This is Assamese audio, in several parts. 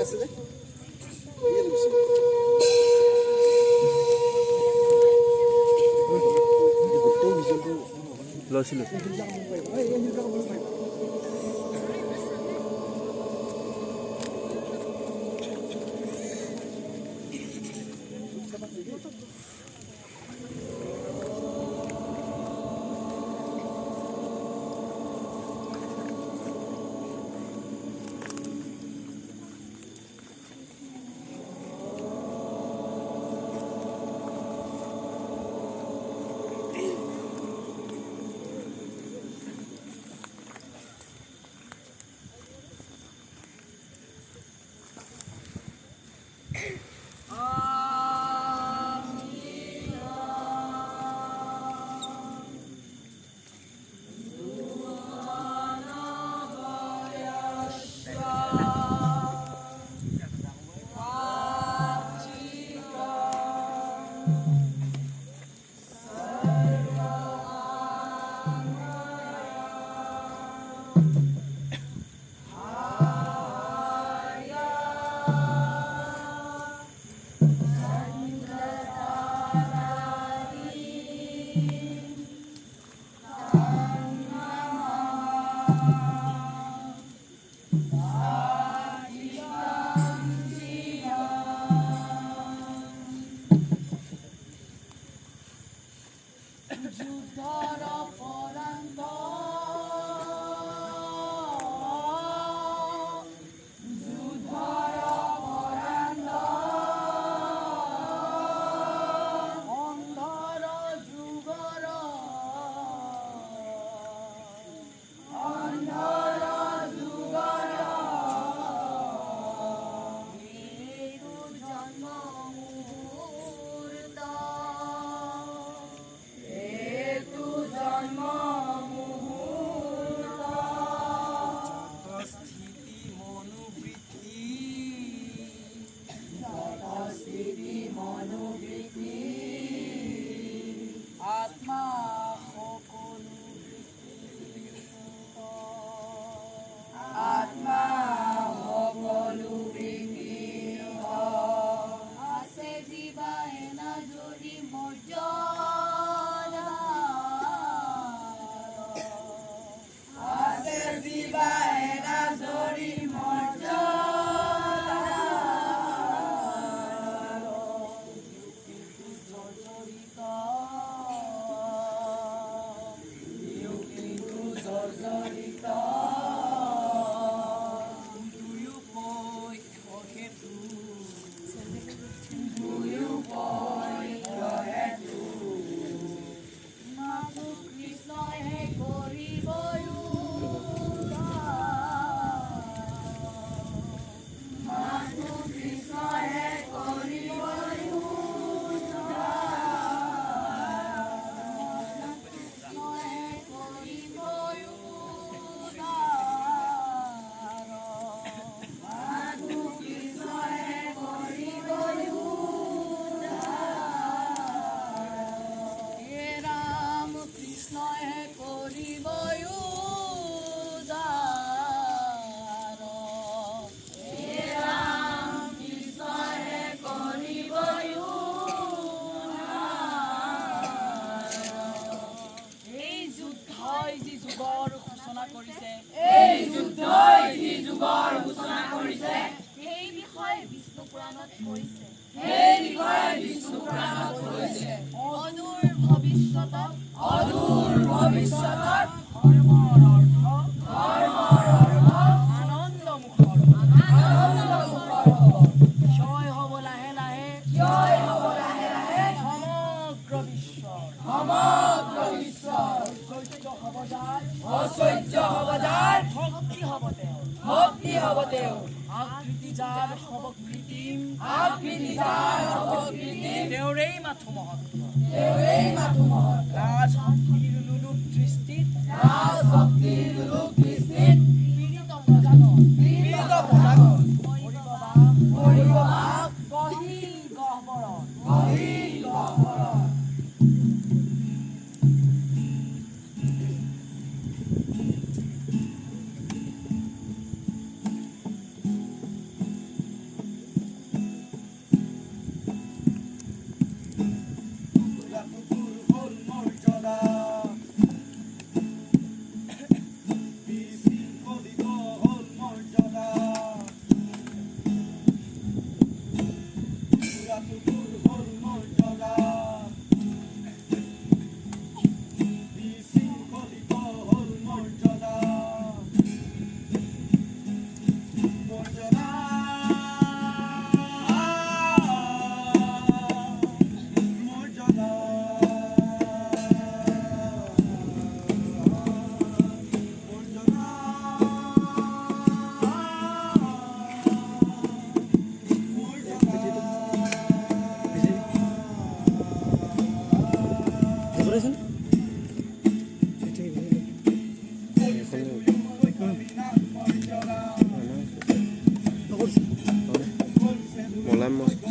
আছে যে গোটেই ভিজুৱেলটো লৈছিলোঁ। Recordamos.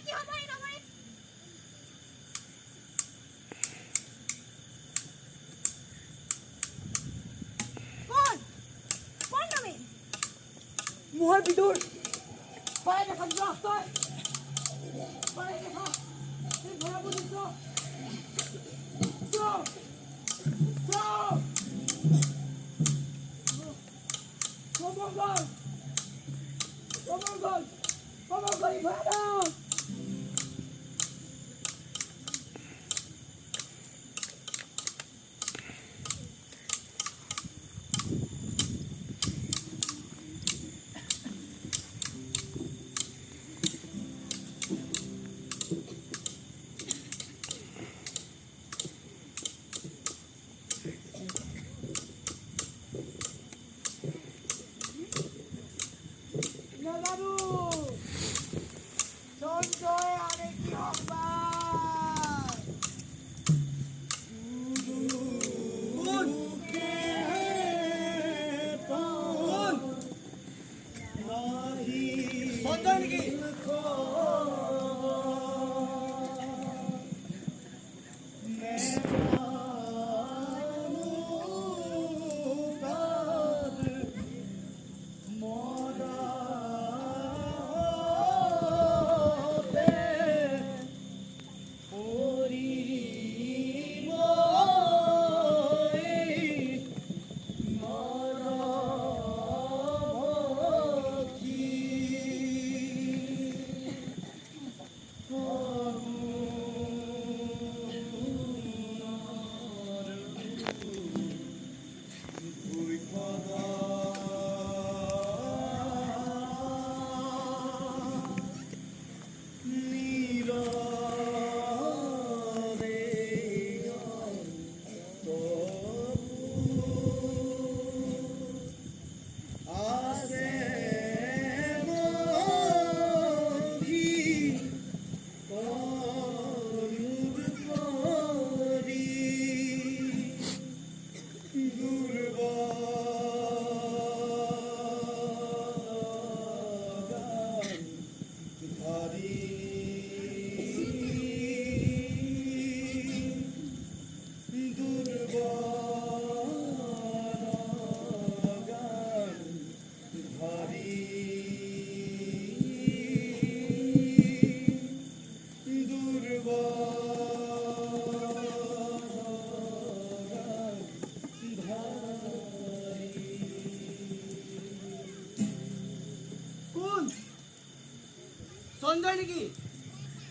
কি হ'ব এই নগৰীত? কোন কোন তুমি? মই বিদুৰ। পাই দেখা যোৱা তই, পাই দেখা এই ভয়াৱহ দৃশ্য। চুপ চুপ, অমঙ্গল অমঙ্গল অমঙ্গল, ভয়ানক। নাজানো সঞ্জয় আনে কি সংবাদ। কোন কোন? সঞ্জয় নেকি? কোন? সঞ্জয় নেকি?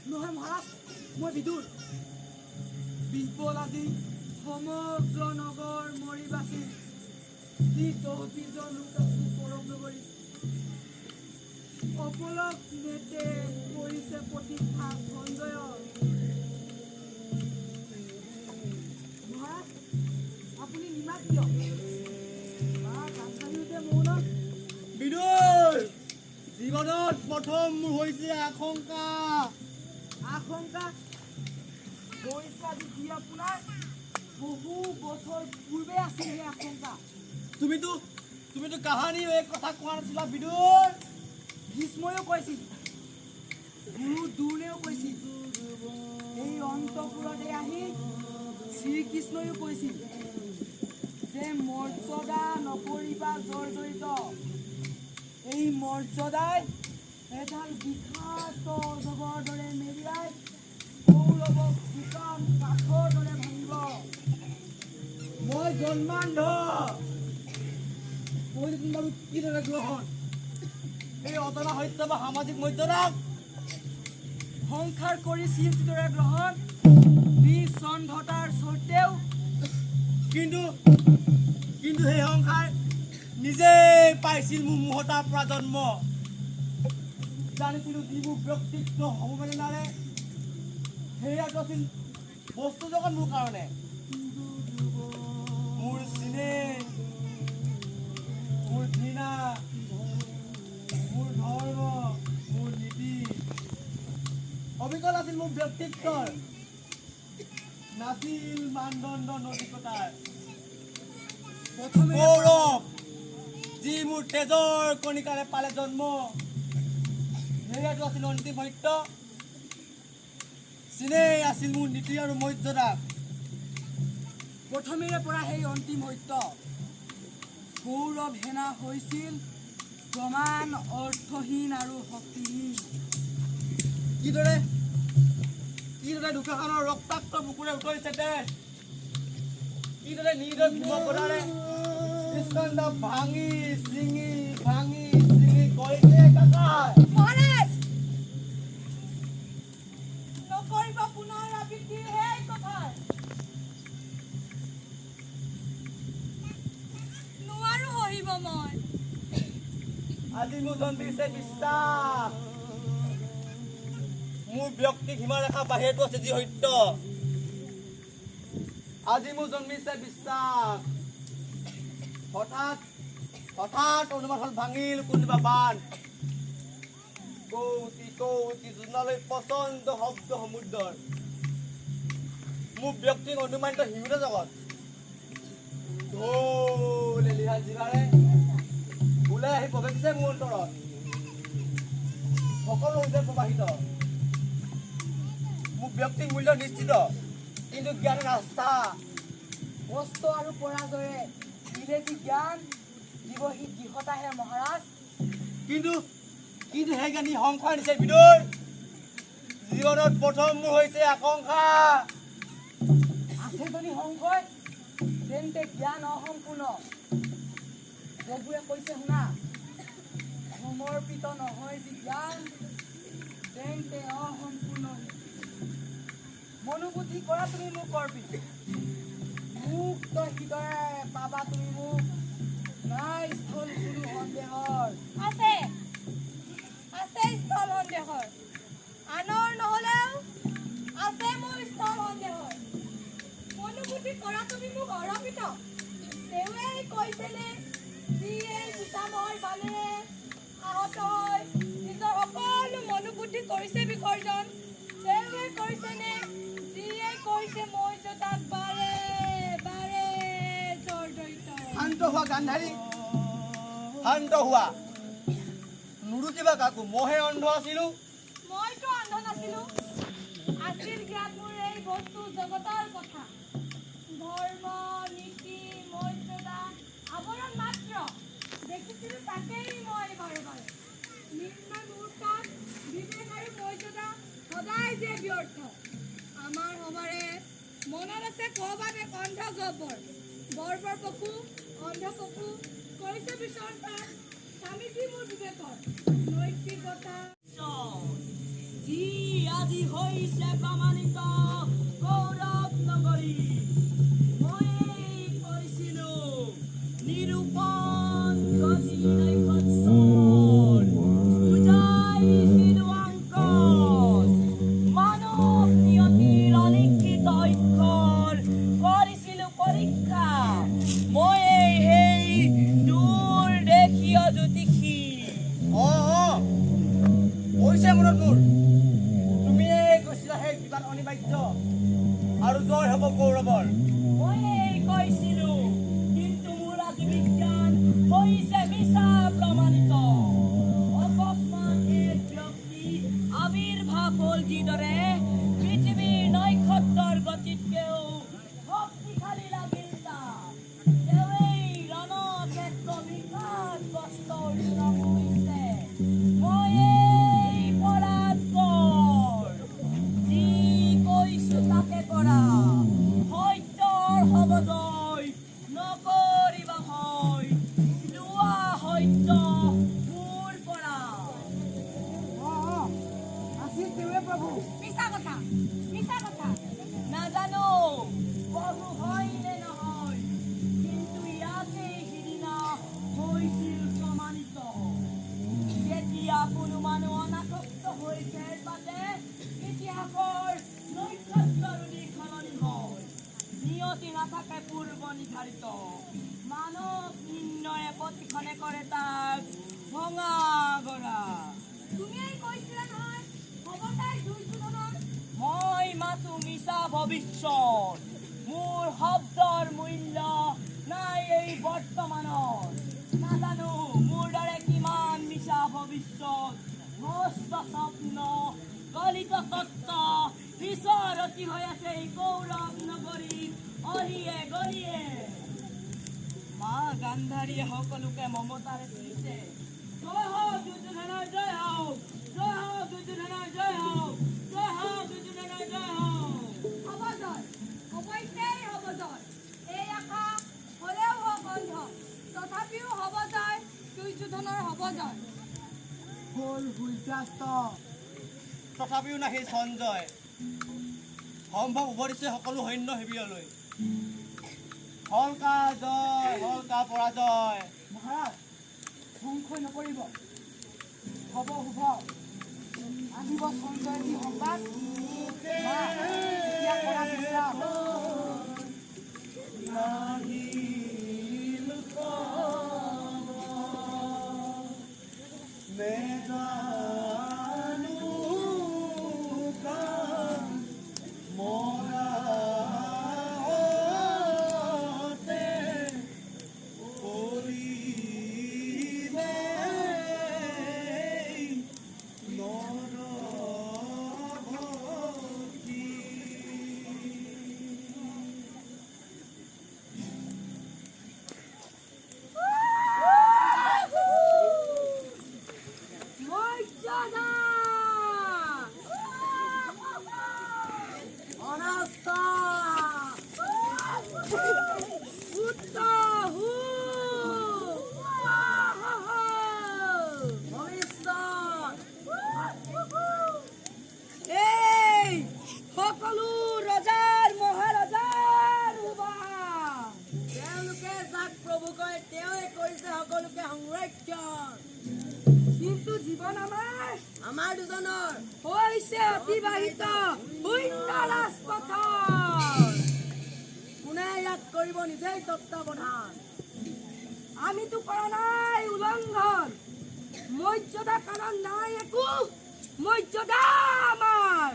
নহয় মহাৰাজ, মই বিদুৰ। বিপদ আজি সমগ্ৰ নগৰ মৰি বাচি যি 10 20জন লোক আছো পৰম নগৰীত, অপলক নেতে কৰিছে প্ৰতীক্ষা সঞ্জয়ৰ। মহাৰাজ, আপুনি নিমাত কিয় বা গামখানিতে মৌন? বিদুৰ, জীৱনত প্ৰথম মোৰ হৈছে আশংকা। আশংকা হৈছে আজি কি আপোনাৰ? বহু বছৰ পূৰ্বে আছিল সেই আশংকা। তুমিতো কাহানিও এই কথা কোৱা নাছিলা, বিদুৰ। ভীষ্ময়ো কৈছিল, গুৰু দ্ৰোণেও কৈছিল, এই অন্তপুৰতে আহি শ্ৰীকৃষ্ণয়ো কৈছিল যে মৰ্যাদা নকৰিবা জৰ্জৰিত, এই মৰ্যাদাই এডাল বিষাক্ত অজগৰ দৰে মেৰিয়াই কৌৰৱক শুকান কাঠৰ দৰে ভাঙিব। মই জন্মান্ধ। কৰিম বাৰু কিদৰে গ্ৰহণ এই অজনা সত্য বা সামাজিক মৰ্যাদাক? সংসাৰ কৰিছিল যিদৰে গ্ৰহণ নিঃসন্ধতাৰ স্বত্তেও। কিন্তু সেই সংসাৰ নিজেই পাইছিল মোৰ মুহতাৰ পৰা জন্ম। জানিছিলো যি মোৰ ব্যক্তিত্ব অৱমাননাৰে সেয়াটো আছিল বস্তু জগত মোৰ কাৰণে। মোৰ চিনেহ, মোৰ ঘৃণা, মোৰ ধৰ্ম, মোৰ নীতি অবিকল আছিল মোৰ ব্যক্তিত্বৰ, নাছিল মানদণ্ড নৈতিকতাৰ। প্ৰথমে গৌৰৱ যি মোৰ তেজৰ কণিকাৰে পালে জন্ম, সেয়াটো আছিল অন্তিম সত্য। চিনেই আছিল মোৰ নীতি আৰু মৰ্যাদা। প্ৰথমেৰে পৰা সেই অন্তিম সত্য। কৌৰৱ সেনা হৈছিল প্ৰমাণ অৰ্থহীন আৰু শক্তিহীন। কিদৰে কিদৰে দুশাসনৰ ৰক্তাক্ত বুকুৰে উতলিছে তেজ, কিদৰে নিৰ্দয় ভীম পদাৰে স্কন্ধ ভাঙি চিঙি ভাঙি চিঙি কৰিছে একাকাৰ। মহাৰাজ, নকৰিব পুনৰাবৃত্তি সেই কথাৰ। নোৱাৰো সহিব মই। আজি মোৰ জন্মিছে বিশ্বাস, মোৰ ব্যক্তিক সীমাৰেখা বাহিৰতো আছে যি সত্য। আজি মোৰ জন্মিছে বিশ্বাস। হঠাৎ হঠাৎ অনুমান ভাঙিল কোনোবা বান, কৌটি কৌটি যোজনালৈ প্ৰচণ্ড শব্দ সমুদ্ৰৰ। মোৰ ব্যক্তিক অনুমানিত সীমিত জগত ঢৌল এলিহা জিভাৰে ওলাই আহি প্ৰৱেশিছে মোৰ অন্তৰত। সকলো হৈছে প্ৰবাহিত। মোৰ ব্যক্তিক মূল্য নিশ্চিত, কিন্তু জ্ঞানৰ আস্থা। কষ্ট আৰু পৰাজয়ে দিলে যি জ্ঞান, দিব সি দৃঢ়তাহে মহাৰাজ। কিন্তু কিন্তু সেই জ্ঞান সংশয় আনিছে বিদুৰ। জীৱনত প্ৰথম মোৰ হৈছে আকাংক্ষা। আছে যদি সংশয়, তেন্তে জ্ঞান অসম্পূৰ্ণ। প্ৰভুৱে কৈছে শুনা, সমৰ্পিত নহয় যি জ্ঞান, তেন্তে অসম্পূৰ্ণ। মনোবুদ্ধি কৰা তুমি মোক অৰ্পিত, মুক্ত হৃদয়ে পাবা তুমি মোক, নাই স্থল কোনো সন্দেহৰ। আছে, আছে স্থল সন্দেহৰ। আনৰ নহলেও আছে মোৰ স্থল সন্দেহৰ। মনোবুদ্ধি কৰা তুমি মোক অৰ্পিত। তেওঁৱেই কৈছেনে যি এই পিতামহৰ বানেৰে আহত হৈ নিজৰ সকলো মনোবুদ্ধি কৰিছে বিসৰ্জন, তেওঁৱে কৈছেনে যিয়ে কৈছে মই যে তাক বাৰে বাৰে জৰ্জৰিত। শান্ত হোৱা গান্ধাৰী, শান্ত হোৱা। নুৰুকিবা কাকো, মইহে অন্ধ আছিলো। মইতো অন্ধ নাছিলো। আছিল জ্ঞান মোৰ এই বস্তু জগতৰ কথা। ধৰ্ম, নীতি, মৰ্যাদা আৱৰণ মাত্ৰ দেখিছিলো তাকেই মই বাৰে বাৰে। নিৰ্ণয় মুহূৰ্তত বিবেক আৰু মৰ্যাদা সদায় যে ব্যৰ্থ। আমাৰ সবাৰে মনত আছে ক'ৰবাত এক অন্ধ গহ্বৰ, বৰ্বৰ পশু, অন্ধ পশু কৰিছে বিচৰণ তাত স্বামীজী মোৰ বিবেকৰ নৈতিকতা। যি আজি হৈছে প্ৰমাণিত কৌৰৱ নগৰী, ময়েই কৰিছিলো নিৰূপণ গতি নক্ষত্ৰৰ, বুজাইছিলো অংকন মানৱ নিয়তিৰ অলিখিত অক্ষৰ, কৰিছিলো পৰীক্ষা ময়েই সেই দূৰদেশীয় জ্যোতিষী। অ অ হৈছে মনত মোৰ, তুমিয়েই কৈছিলা সেই বিবাদ অনিবাৰ্য আৰু জয় হ'ব কৌৰৱৰ। ময়েই কৈছিলো, কিন্তু মোৰ আজি বিজ্ঞান হৈছে মিছা প্ৰমাণিত। অকস্মাত এক ব্যক্তি আৱিৰ্ভাৱ হ'ল যিদৰে পৃথিৱীৰ নক্ষত্ৰৰ গতিতকেও শক্তিশালী লাগিল তাক। তেওঁৱেই ৰণক্ষেত্ৰ বিষাদগ্ৰস্ত অৰ্জুনক কৈছে, ময়েই পৰাৎপৰ, যি কৈছো তাকে কৰা, সত্যৰ হ'ব জয়, নকৰিবা ভয়, লোৱা সত্য মোৰ পৰা। অ অ আছিল তেওঁৱে প্ৰভু। মিছা কথা, মিছা কথা। নাজানো প্ৰভু হয় নে নহয়, কিন্তু ইয়াতেই সিদিনা হৈছিল প্ৰমাণিত। যেতিয়া কোনো মানুহ অনাসক্ত হৈ ফেৰ পাতে, ইতিহাসৰ নক্ষত্ৰৰ দিশ সলনি হয়। নিয়তি নাথাকে পূৰ্ব নিৰ্ধাৰিত। মানৱ নিৰ্ণয়ে প্ৰতিক্ষণে কৰে তাক ভঙা গঢ়া। তুমিয়েই কৈছিলা নহয় হ'ব তাই দুৰ্যোধনৰ। মই মাথো মিছা ভৱিষ্যত, মোৰ শব্দৰ মূল্য নাই এই বৰ্তমানত। নাজানো মোৰ দৰে কিমান মিছা ভৱিষ্যত, সমস্ত স্বপ্ন, গলিত তত্ত্ব বিচৰতি হৈ আছে এই কৌৰৱ নগৰীত অলিয়ে গলিয়ে। মা গান্ধাৰীয়ে সকলোকে মমতাৰে তুলিছে। জয় হওক দুৰ্যোধনৰ, জয় হওক, জয় হওক দুৰ্যোধনৰ, জয় হওক, জয় হওক দুৰ্যোধনৰ, জয় হওক। হ'ব জয়, অৱশ্যেই হ'ব জয়। এই আশা হ'লেও হওক অন্ধ, তথাপিও হ'ব জয়, দুৰ্যোধনৰ হ'ব জয়। হ'ল সূৰ্যাস্ত, তথাপিও নাহিল সঞ্জয়। সম্ভৱ উভতিছে সকলো সৈন্য শিবিৰলৈ। হল কা জয়, হল কা পৰাজয়। মহাৰাজ, সংশয় নকৰিব, হ'ব শুভ। আনিব সঞ্জয় যি সংবাদ। মা, এতিয়া কৰা বিশ্ৰাম। নাহিল নেজানো কাম মৰাতে কৰিলে নৰভক্তি। মৰ্যাদা, অনাস্থা, উত্তাহু, ভৱিষ্যত। এই সকলো ৰজাৰ মহাৰজাৰ উবাহ। তেওঁলোকে যাক প্ৰভু কয়, তেওঁৱে কৰিছে সকলোকে সংৰক্ষণ। কিন্তু জীৱন আমাৰ, আমাৰ দুজনৰ হৈছে অতিবাহিত শূন্য ৰাজপথৰ। কোনে ইয়াক কৰিব নিজেই তত্বাৱধান? আমিতো কৰা নাই উলংঘন মৰ্যাদা, কাৰণ নাই একো মৰ্যাদা আমাৰ।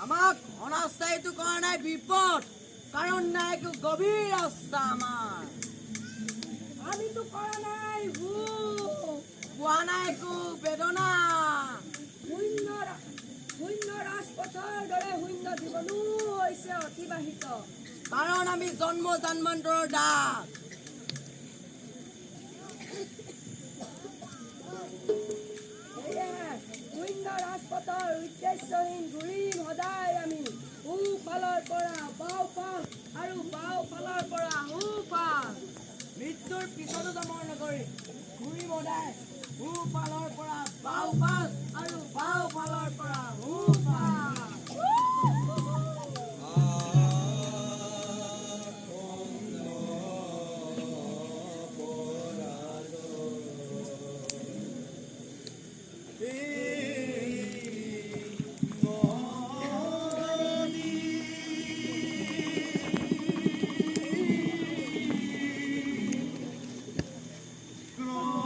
আমাক অনাস্থায়িত কৰা নাই বিপদ, কাৰণ নাই একো গভীৰ আস্থা আমাৰ। আমিতো কৰা নাই ভুল, পোৱা নাই একো বেদনা। শূন্য শূন্য ৰাজপথৰ দৰে শূন্য জীৱনো হৈছে অতিবাহিত, কাৰণ আমি জন্ম জন্মান্তৰৰ দাস। সেয়েহে শূন্য ৰাজপথৰ উদ্দেশ্যহীন ঘূৰিম সদায় আমি সোঁফালৰ পৰা বাওঁফাল আৰু বাওঁফালৰ পৰা সোঁফাল। মৃত্যুৰ পিছতো জমৰ নগৰী ঘূৰিম সদায় সোঁফালৰ পৰা বাওঁফাল আৰু বাওঁফালৰ পৰা সোঁফাল। ক্ৰম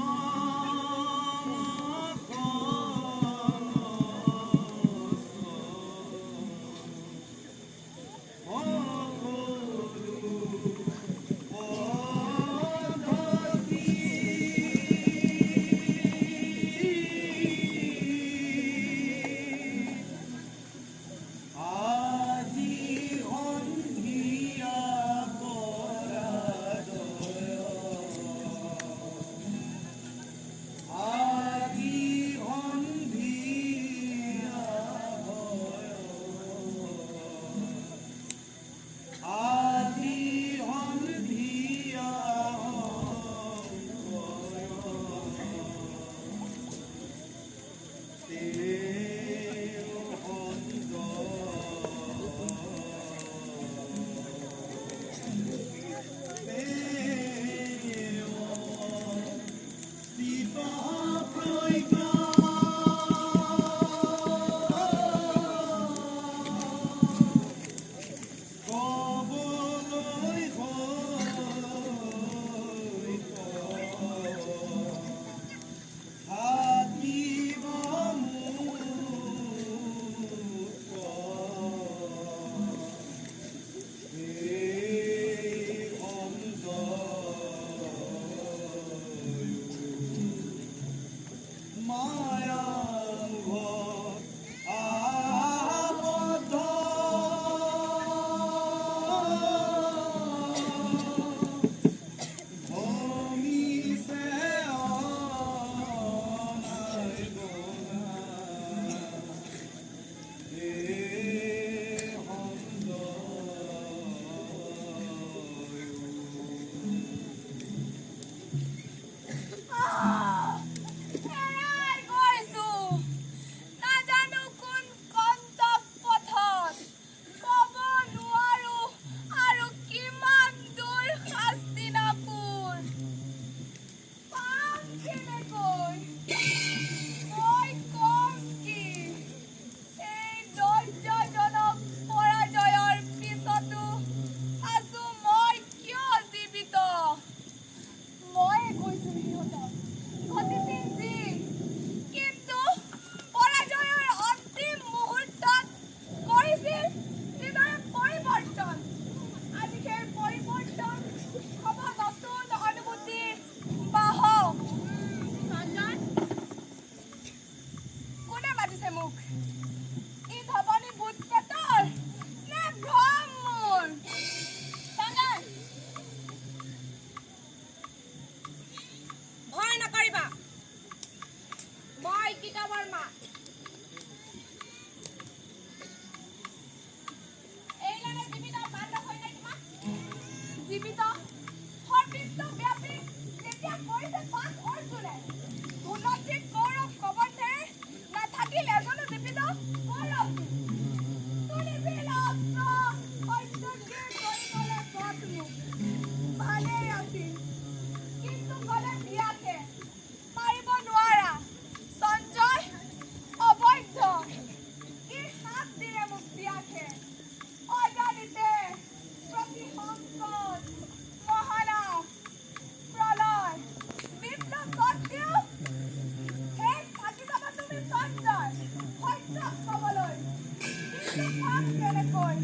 কেনেকৈ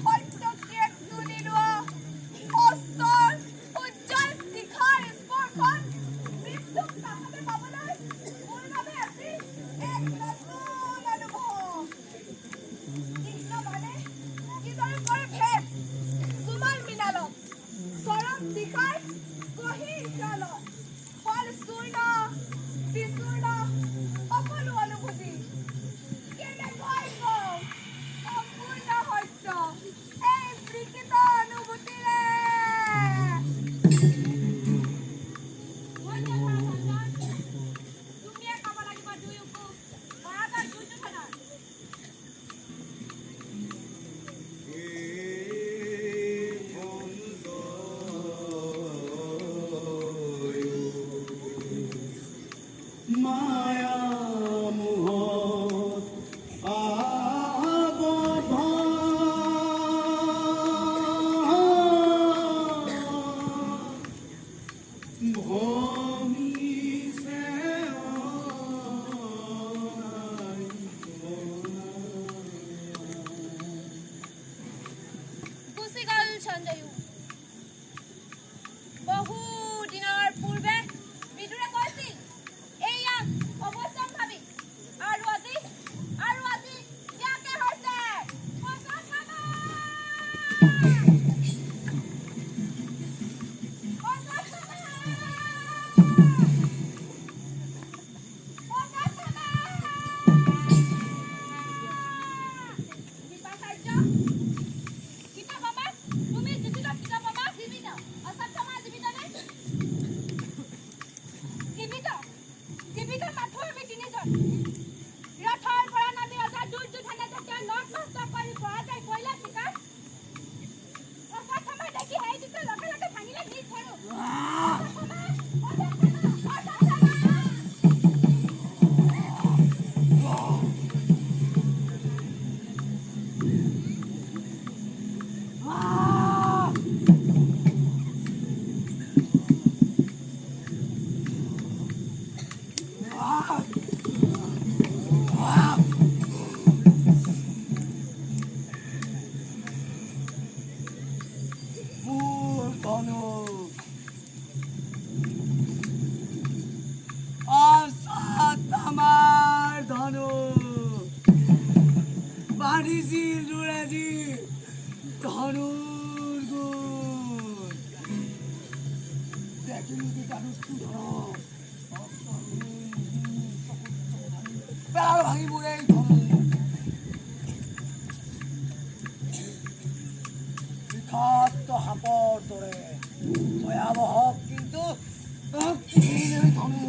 সত্যক্ৰিয়াক তুলি লোৱা অস্তৰ উজ্জ্বল শিখাৰ স্পৰ্শত মৃত্যুক কাষতে পাবলৈ মোৰ বাবে আছিল এক নতুন অনুভৱ। কৃষ্ণ মানে কিদৰে কৰে ভেদ কোমল মৃণালক চৰম শিখাৰ গহীন জালত ফল চূৰ্ণ বিচূৰ্ণ সকলো অনুভূতি কেনেকৈ কওঁ সম্পূৰ্ণ সত্য এই বিকৃত অনুভূতিৰে। তুমিয়ে খাব লাগিব দুয়োকো পৰাজয় দুৰ্যোধনৰ। মায়া মোহত আবদ্ধ ভ্ৰমিছে। গুচি গ'ল সঞ্জয়ো। বহু দিনৰ পূৰ্বে বিদুৰে কৈছিল এইয়া অৱশ্যম্ভাৱী, আৰু আজি ইয়াকে হৈছে। অশ্বত্থামা! অশ্বত্থামা! অশ্বত্থামা! কৃপাচাৰ্য, কৃপাবৰ্মা, তুমি জীৱিত। কৃপাবৰ্মা জীৱিত, অশ্বত্থামা জীৱিত নে? জীৱিত, জীৱিত মাথো আমি তিনিজন। ৰথৰ পৰা নামি ৰজা দুৰ্যোধনে যেতিয়া নতমস্তক কৰি পৰাজয় কৰিলে স্বীকাৰ, অশ্বত্থামাই দেখি সেই দৃশ্য লগে লগে ভাঙিলে নিজ ধনু। অশ্বত্থামা! অশ্বত্থামা! অশ্বত্থামা! মোৰ ধনু, অশ্বত্থামাৰ ধনু বাঢ়িছিল জোৰেজি ধনুৰ গুণ। দেখিলো যে ধনুটো ধৰ পেলাল ভাঙি মোৰ এই ধনু। বিষাক্ত সাপৰ দৰে ভয়াৱহ কিন্তু ভক্তিহীন এই ধনু।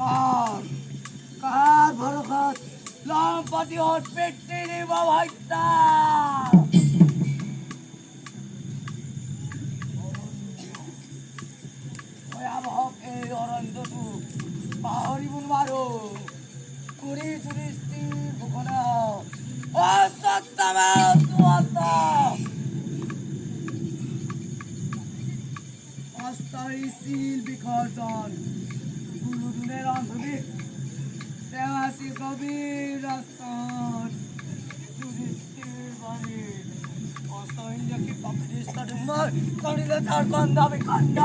কাৰ কাৰ ভৰসাত লম্পতিহঁত পিতৃ নিৰ্মম হত্যা? ভয়াৱহ এই অৰণ্যটো পাহৰিব নোৱাৰো। কৰি যুধিষ্ঠিৰ ঘোষণা, অশ্বত্থামা অস্তৰিছিল বিসৰ্জন গুৰুজনে ৰন্ধবীৰ। তেওঁ আছিল গভীৰ ৰাস্তাত যুধিষ্ঠিৰ বাণী অস্তহীন দেখি পাপিষ্ঠ কৰিলে তাৰ কন্ধ বিখণ্ড।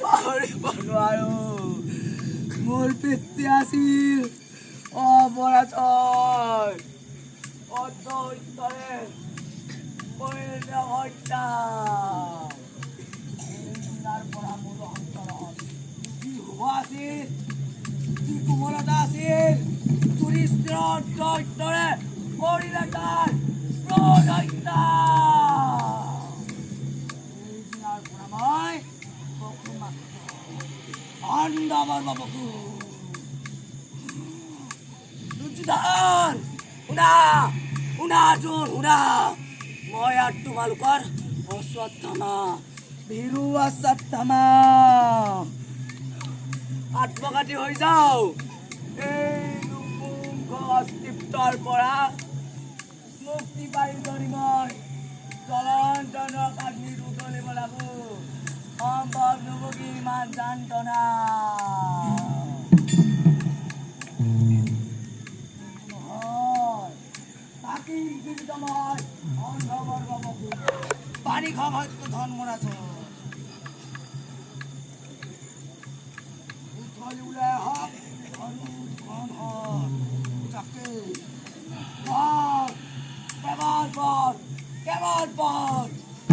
পাহৰিব নোৱাৰো, মোৰ পিতৃ আছিল অপৰাজয়। অদ্বৈতৰে কৰিলে হত্যা। সেইদিনাৰ পৰা মোৰ অন্তৰত কি শুভ আছিল, কি কোমলতা আছিল, যুধিষ্ঠিৰৰ দৈত্যৰে কৰিলে তাৰ ক্ৰোধ হত্যা। সেইদিনাৰ পৰা মই পশু মাত্ৰ, অন্ধবৰ পশু। দুৰ্যোধন, শুনা, শুনা অৰ্জুন, শুনা, মই আৰু তোমালোকৰ অশ্বত্থামা, ভীৰু অশ্বত্থামা। আত্মঘাতী হৈ যাওঁ এই নপুংস অস্তিত্বৰ পৰা মুক্তি পাই যদি মই জ্বলন্ত অগ্নিত উতলিব লাগো, সম্ভৱ নুভুগি ইমান যন্ত্ৰণা। নহয়। থাকিম জীৱিত মই অন্ধগৰ্ভ বকু পানী খাম হয়তো ধন মৰাছ উথলি ওলাই আহক ধন হৰ তাকে কেৱল বল কেৱল বল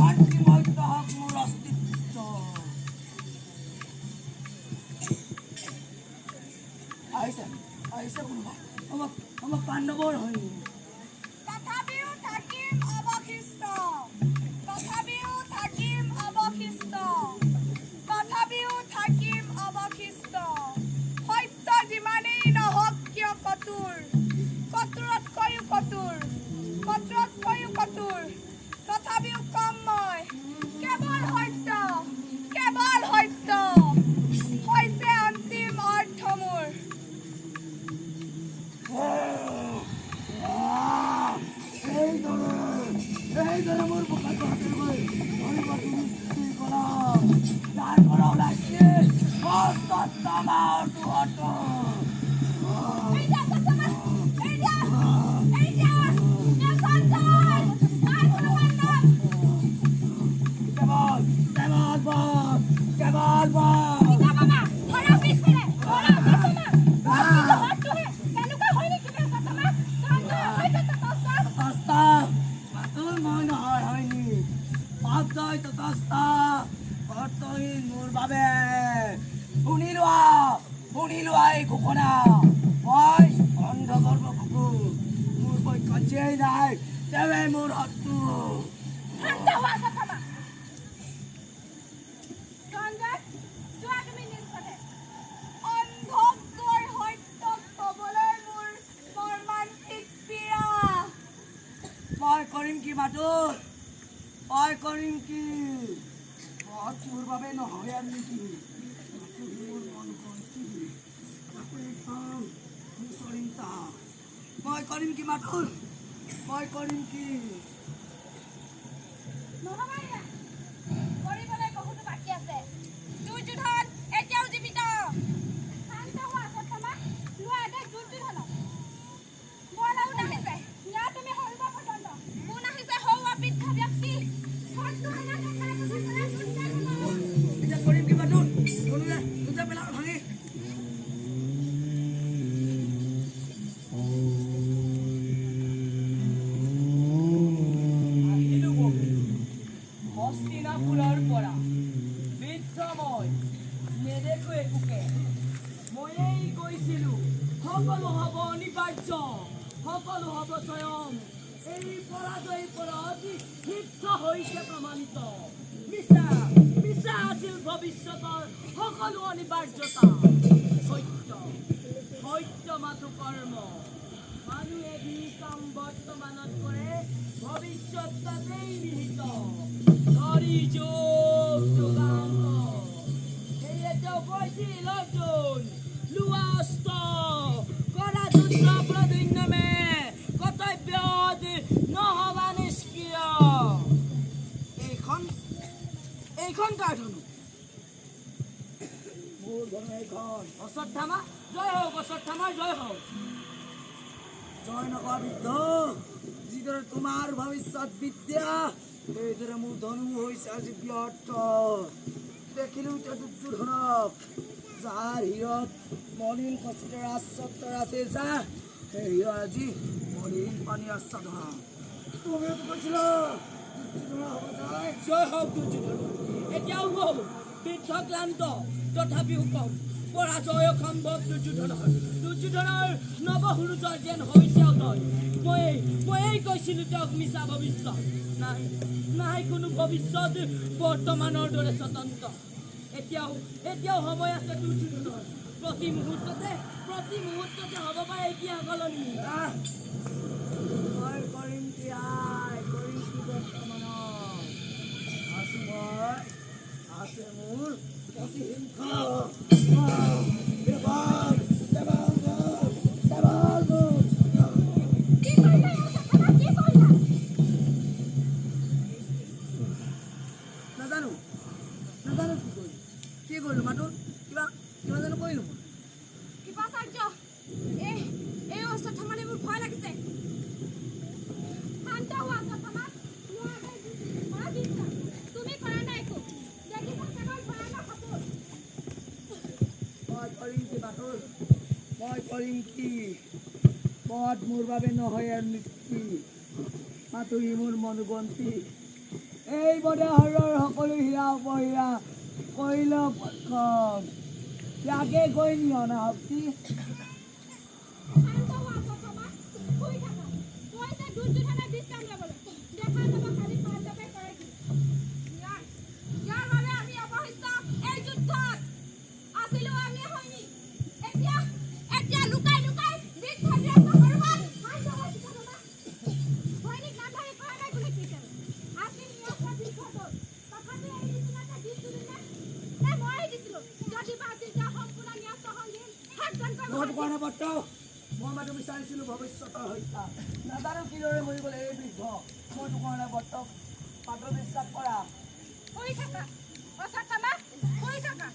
অন্তিম হওক মোৰ অস্তিত্ব। আহিছে আহিছে কোনোবা আমাক আমাক পাণ্ডৱৰ হয়। তথাপিও থাকিম অৱশিষ্ট, তথাপিও থাকিম অৱশিষ্ট, তথাপিও থাকিম অৱশিষ্ট। সত্য যিমানেই নহওক কিয় কঠোৰ, কঠোৰতকৈও কঠোৰ, কঠোৰতকৈও কঠোৰ, তথাপিও কম মই। কেৱল সত্য, কেৱল সত্য হৈছে অন্তিম অৰ্থ মোৰ। এইদৰে মোৰ বুকাত হাতে গৈ ধৰিব তুমি কি কৰা তাৰ পৰা ওলাইছিল অশ্বত্থামাৰ দুহত। এই যা সত্যমা, এই যা, এই যা, এ সঞ্জয়, আর কোনো পাণ্ডব। কেৱল কেৱল বল কেৱল বল। পিতা মামা, ধৰা পিছফালে, ধৰা সত্যমা। কিন্তু হাতটোহে তেনেকুৱা হয় নেকি বে সত্যমা? সঞ্জয় হয়তো তটস্থ। তটস্থ মাতুল মই নহয় হয়নি শব্দই তটস্থ অৰ্থহীন মোৰ বাবে। শুনি লোৱা শুনি লোৱা এই ঘোষণা, মই অন্ধগৰ্ভ কুকুৰ, মোৰ পক্ষত যেই নাই তেওঁৱে মোৰ শত্ৰু। শান্ত হোৱা সত্যমা। সঞ্জয়, যোৱা তুমি নিজ পথে। অন্ধক গৈ সত্যক কবলৈ মোৰ মৰ্মান্তিক পীড়া। মই কৰিম কি মাতুল, মই কৰিম কি? বধ মোৰ বাবে নহয় আৰু নেকি? মাতুল মোৰ মন কৈছি চাকৰি পাম মুচৰিম তাক। মই কৰিম কি মাতুল, মই কৰিম কি? নহ'ব এতিয়া, কৰিবলৈ বহুতো বাকী আছে। দুৰ্যোধন এতিয়াও জীৱিত। শান্ত হোৱা অশ্বত্থামা, লোৱা এটা দুৰ্যোধনক। বলা কোন আহিছে? না তুমি সৰিব পৰ্যন্ত। কোন আহিছে সৌৱা বৃদ্ধ ব্যক্তি? এতিয়া কৰিম কি মাতুল? ধনুৰে দুটা পেলাওঁ ভাঙি। আহিলো প্ৰভু হস্তিনাপুৰৰ পৰা। বৃদ্ধ মই, নেদেখো একোকে। ময়েই কৈছিলো সকলো হ'ব অনিবাৰ্য, সকলো হ'ব স্বয়ং। এই পৰাজয়ৰ পৰা অতি শীঘ্ৰ হৈছে প্ৰমাণিত। মিছা মিছা আছিল ভৱিষ্যতৰ সকলো অনিবাৰ্যতা। সত্য সত্য মাথো কৰ্ম। মানুহে যি কাম বৰ্তমানত কৰে ভৱিষ্যত তাতেই নিহিত। ধৰি যোগ যোগান্ত। সেয়ে তেওঁ কৈছিল, অৰ্জুন লোৱা অস্ত্ৰ, কৰা যুদ্ধ প্ৰদুন্যমে, কৰ্তব্যত নহবা নিষ্ক্ৰিয়। এইখন এইখন কাৰ ধনু? মোৰ ধনু এইখন। অশ্বত্থামা জয় হওক, অশ্বত্থামাৰ জয় হওক। জয় নকৰা বৃদ্ধ, যিদৰে তোমাৰ ভৱিষ্যত বিদ্যা সেইদৰে মোৰ ধনু হৈছে আজি ব্যৰ্থ। দেখিলো এতিয়া দুৰ্যোধনক, যাৰ হিৰত মলিন খচিতৰ আচ্ছত্তৰ আছিল, যা সেই হিৰ আজি মলিন পানী আচ্ছাদন। তুমিও কৈছিলা দুৰ্যোধনৰ হ'ব জয়। জয় হওক দুৰ্যোধন। এতিয়াও কওঁ, বৃদ্ধ ক্লান্ত, তথাপিও কম পৰাজয় অসম্ভৱ দুৰ্যোধনৰ। দুৰ্যোধনৰ নৱসূৰুজৰ যেন হৈছে অতল। ময়েই কৈছিলো তেওঁক মিছা ভৱিষ্যত নাই, নাই কোনো ভৱিষ্যত বৰ্তমানৰ দৰে স্বতন্ত্ৰ। এতিয়াও এতিয়াও সময় আছে দুৰ্যোধনৰ। প্ৰতি মুহূৰ্ততে প্ৰতি মুহূৰ্ততে হ'ব পাৰে ইতিহাস সলনি। আহ! মই কৰিম কি আই, কৰিম কি বৰ্তমানত? আছো মই, আছে মোৰ প্ৰতিহিংসা। কেৱল কেৱল মোৰ, কেৱল মোৰ। কি কৰিলা অশ্বত্থামা, কি কৰিলা? নাজানো নাজানো কি কৰিলো, কি কৰিলো মাতুল? কিবা কিবা জানো কৰিলো মই। কৃপাচাৰ্য, এই এই অশ্বত্থামালে মোৰ ভয় লাগিছে। মোৰ বাবে নহয় আৰু নীতি, মাথো ই মোৰ মনোগ্ৰন্থি। এই বদেহৰৰ সকলো হীৰা উপহীৰা কৈল পক্ষম ইয়াকে গৈ নিয়না শক্তি। শান্ত হোৱা অশ্বত্থামা, শুই থাকা। কৈছে দুৰ্যোধনে বিশ্ৰাম ল'বলৈ। দেখা যাব কালি পাণ্ডৱে কৰে কি। ইয়াৰ বাবে আমি অৱশিষ্ট এই যুদ্ধত আছিলো আমি সৈনিক। এতিয়া এতিয়া লুকাই লুকাই বৃদ্ধ বীৰত্ব কৰোবাত। শান্ত হোৱা কৃতবৰ্মা। সৈনিক নাধাৰি কৰা নাই বুলি কৈছে। আছিল নিৰস্ত্ৰ বৃদ্ধ দল। তথাপি এৰি দিছিলা নে দিছিলো নে? নে মই দিছিলো? যদিবা আছিল তেওঁ সম্পূৰ্ণ নিৰস্ত্ৰ সংগীন সাতজনকৈ মই কোৱা নাই বৰ্ত, মই মাথো বিচাৰিছিলো ভৱিষ্যতৰ হত্যা। নাজানো কিদৰে মৰি গ'ল এই বৃদ্ধ। মই কোৱা নাই বৰ্ত, পাতৰ বিশ্বাস কৰা। শুই থাকা অশ্বত্থামা, শুই থাকা,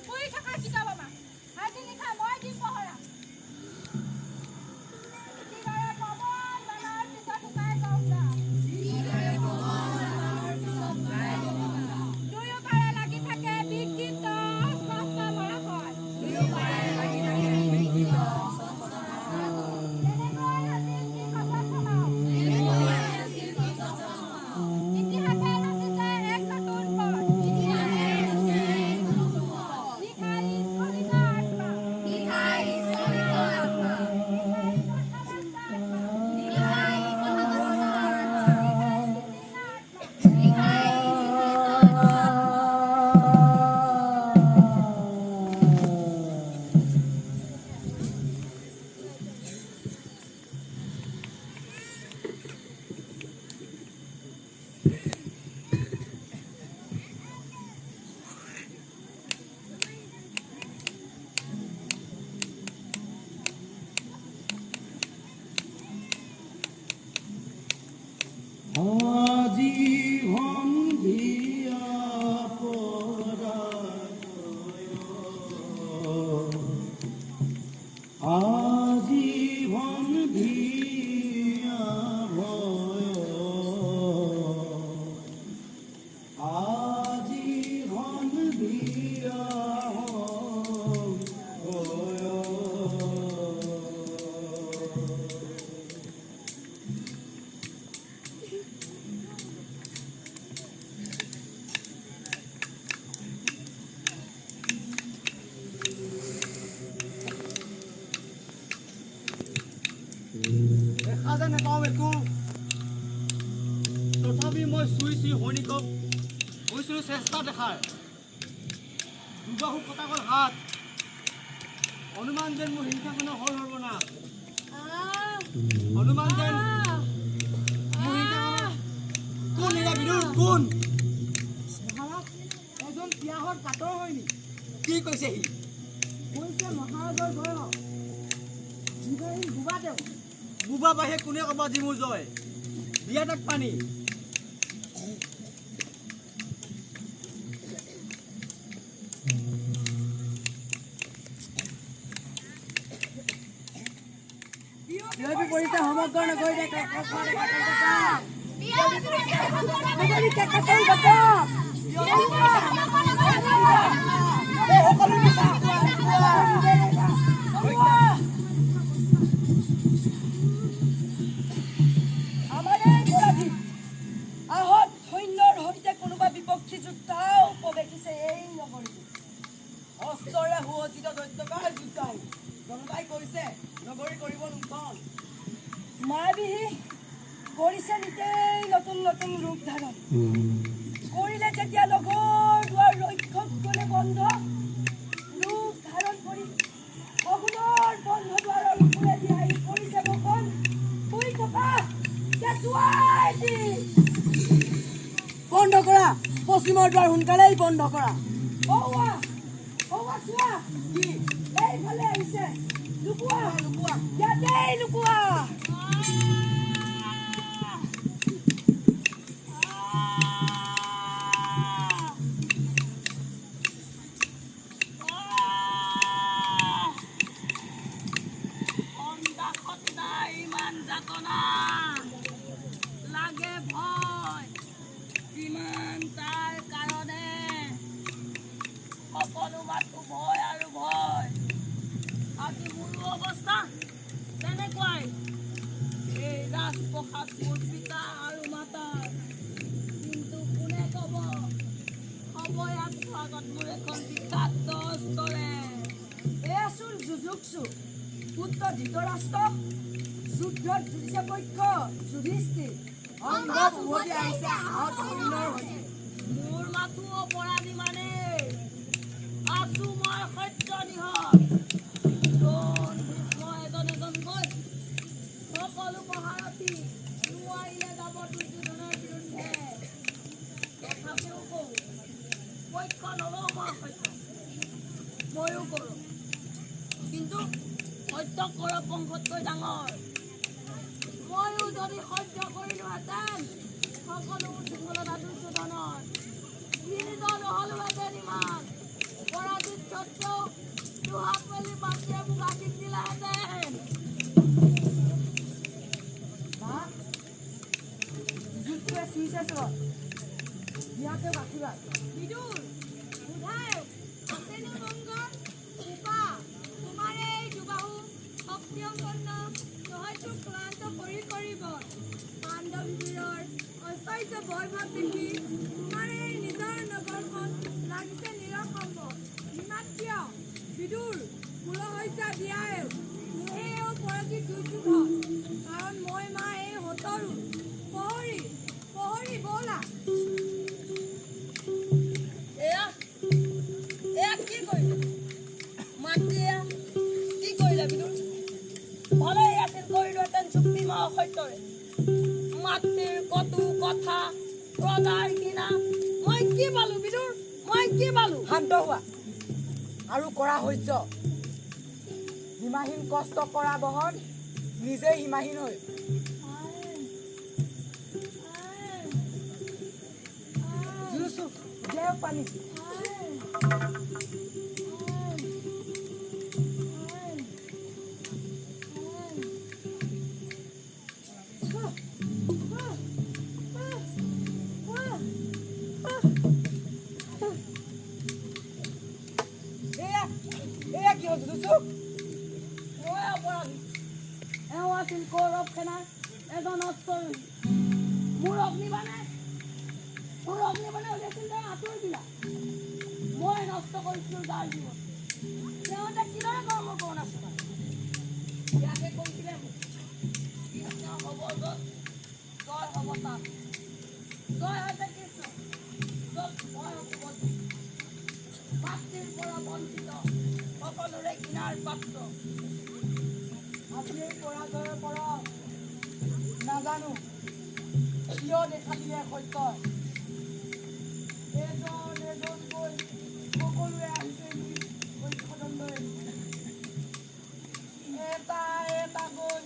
শুই থাকা কৃতবৰ্মা। আজি নিশা মই দিম পহৰা। যিদৰে পৱন বানৰ পিছত শুকাই গংগা, দুয়োপাৰে লাগি থাকে বিকৃত স্পষ্ট মৰাশয়, তেনেকৈ আছিল ঠিক অশ্বত্থামাও। ইতিহাসে ৰচিছে এক নতুন পথ। নিশাই স্খলিত আত্মা, নিশাই সমস্ত আত্মা, নিশাই বিচ্ছিন্ন আত্মা। আজীৱন দিয়া পৰাজয়, আজীৱন দিয়া ভয়, আজীৱন দিয়া ভয়। দেখা যে নাপাওঁ একো, তথাপি মই চুই চুই সৈনিকক গৈছিলোঁ চেষ্টা দেখাৰ। দুবাহু কটা গ'ল হাত, অনুমান যেন মোৰ হিংসাখনৰ হ'ল সৰ্বনাশ। হনুমান যেন মোৰ হিংসাখনৰ। কোন এয়া বিদুৰ কোন? মহাৰাজ, এজন পিয়াহত কাতৰ সৈনিক। কি কৈছে সি? কৈছে মহাৰাজৰ জয় হওক। হৃদয়হীন বোবা তেওঁ। বোবা বাহিৰে কোনে ক'ব আজি মোৰ জয়? দিয়া তাক পানী। বিয়পি পৰিছে সমগ্ৰ নগৰীতে। নগৰীতে কাচল বতৰ। সকলো মিছা। আমাৰে পৰাজিত আহত সৈন্যৰ সৈতে কোনোবা বিপক্ষী যোদ্ধাও প্ৰৱেশিছে এই নগৰীত। অস্ত্ৰৰে সুসজ্জিত দৈত্যকাৰ যোদ্ধাই জনতাই কৈছে নগৰী কৰিব লুণ্ঠন। মায়াবিহী কৰিছে নিতেই নতুন নতুন ৰূপ ধাৰণ। কৰিলে যেতিয়া নগৰ দুৱাৰ ৰক্ষক গলে বন্ধ, ৰূপ ধাৰণ কৰি শগুনৰ বন্ধ দুৱাৰৰ ওপৰেদি আহি পৰিছে বকন। শুই থকা কেঁচুৱা এটি। বন্ধ কৰা পশ্চিমৰ দুৱাৰ, সোনকালেই বন্ধ কৰা। সৌৱা সৌৱা চোৱা, কি? এইফালে আহিছে। লুকুৱা, লুকুৱা, ইয়াতেই লুকুৱা। সন্ত্ৰাসত নাই ইমান যাতনা, লাগে ভয় যিমান তাৰ কাৰণে। সকলো মাথো ভয় আৰু ভয়। আজি মোৰো অৱস্থা তেনেকুৱাই। পুত্ৰ ধৃতৰাষ্ট্ৰ যুদ্ধত যুঁজিছে পক্ষ যুধিষ্ঠিৰ। অন্ধ উভতি আহিছে আহত সৈন্যৰ সৈতে। মোৰ মাথো অপৰাধী মানে আছো মই সত্য নিহত। দ্ৰোণ ভীষ্ম এজন এজনকৈ সকলো মহাৰথী নোৱাৰিলে যাব দুৰ্যোধনৰ বিৰুদ্ধে। তথাপিও কওঁ, পক্ষ নলওঁ মই সত্য, ময়ো কৰোঁ, কিন্তু সত্য কৌৰৱ বংশতকৈ ডাঙৰ। ময়ো যদি সহ্য কৰিলোহেঁতেন সকলো উশৃংখলতা দুৰ্যোধনৰ, ঘৃণিত নহ'লোহেঁতেন ইমান। পৰাজিত সত্ত্বেও দুহাত মেলি মাতৃয়ে মোক আশীষ দিলেহেঁতেন। মা, যুঁজটোৱে চুইছে চৰত, দিয়া তেওঁক আশীৰ্বাদ। বিদুৰ, বুধাই আছেনো মংগল? কৃপা, তোমাৰ এই দুবাহু শক্তিসম্পন্ন নহয়তো ক্লান্ত কৰি কৰিব। পাণ্ডৱ শিবিৰৰ ঐশ্বৰ্য বৈভৱ দেখি তোমাৰ এই নিজৰ নগৰখন লাগিছে নিৰসম্ভ। নিমাত কিয় বিদুৰ? কুলশয্যা দিয়াই মোহেও পৰাজিত দুৰ্যোধন, কাৰণ মই মা এই শতৰু। প্ৰহৰী, প্ৰহৰী ব'লা। এয়া এয়া কি কৰিলে মাতৃ? এয়া কি কৰিলে বিদুৰ? ভালেই আছিল কৰিলোহেঁতেন চুক্তি মই অসত্যৰে। মাতৃৰ কটু কথা, প্ৰজাৰ ঘৃণা, মই কি পালো বিদুৰ? মই কি পালো? শান্ত হোৱা আৰু কৰা সহ্য। সীমাহীন কষ্ট কৰা বহন, নিজেই সীমাহীন হৈ। যুঁজো, দিয়ক পানী। এয়া এয়া কি হ'ল যুঁজো? মই অপৰাধী। এওঁ আছিল কৌৰৱ সেনাৰ এজন অস্ত্ৰৰোহী। মোৰ অগ্নিবাণে উলিয়াইছিল তেওঁ আঁতৰি দিলা। মই নষ্ট কৰিছিলো যাৰ জীৱন। সিহঁতে কিদৰে কৰ্ম কৰোঁ নাছিল ইয়াকে কৈছিলে মোক, কৃষ্ণ হ'ব য'ত জয় হ'ব তাত। জয় হৈছে কৃষ্ণ য'ত মই হব বন্দী। মাতৃৰ পৰা বঞ্চিত সকলোৰে ঘৃণাৰ পাত্ৰ। আজি এই পৰাজয়ৰ পৰা নাজানো কিয় দেখা দিলে সত্যই। এজন এজনকৈ সকলোৱে আহিছে নিজ ঐক্যদণ্ডই। এটা এটাকৈ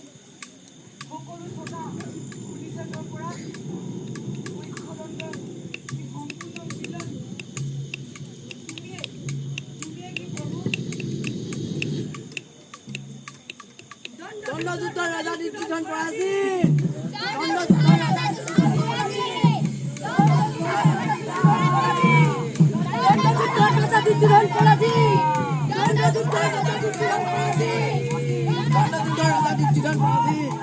সকলো থকা খুলিছে য'ৰ পৰা ঐক্যদণ্ডই কি সম্পূৰ্ণ মিলন। তুমিয়ে তুমিয়ে কি প্ৰভু? দণ্ডযুদ্ধৰ ৰাজা দুৰ্যোধন পৰাজিত। দণ্ডযুদ্ধৰ ৰাজা দুৰ্যোধন পৰাজিত। দণ্ডযুদ্ধৰ ৰাজা দুৰ্যোধন পৰাজিত। দণ্ডযুদ্ধৰ ৰাজা দুৰ্যোধন পৰাজিত। দণ্ডযুদ্ধৰ ৰাজা দুৰ্যোধন পৰাজিত।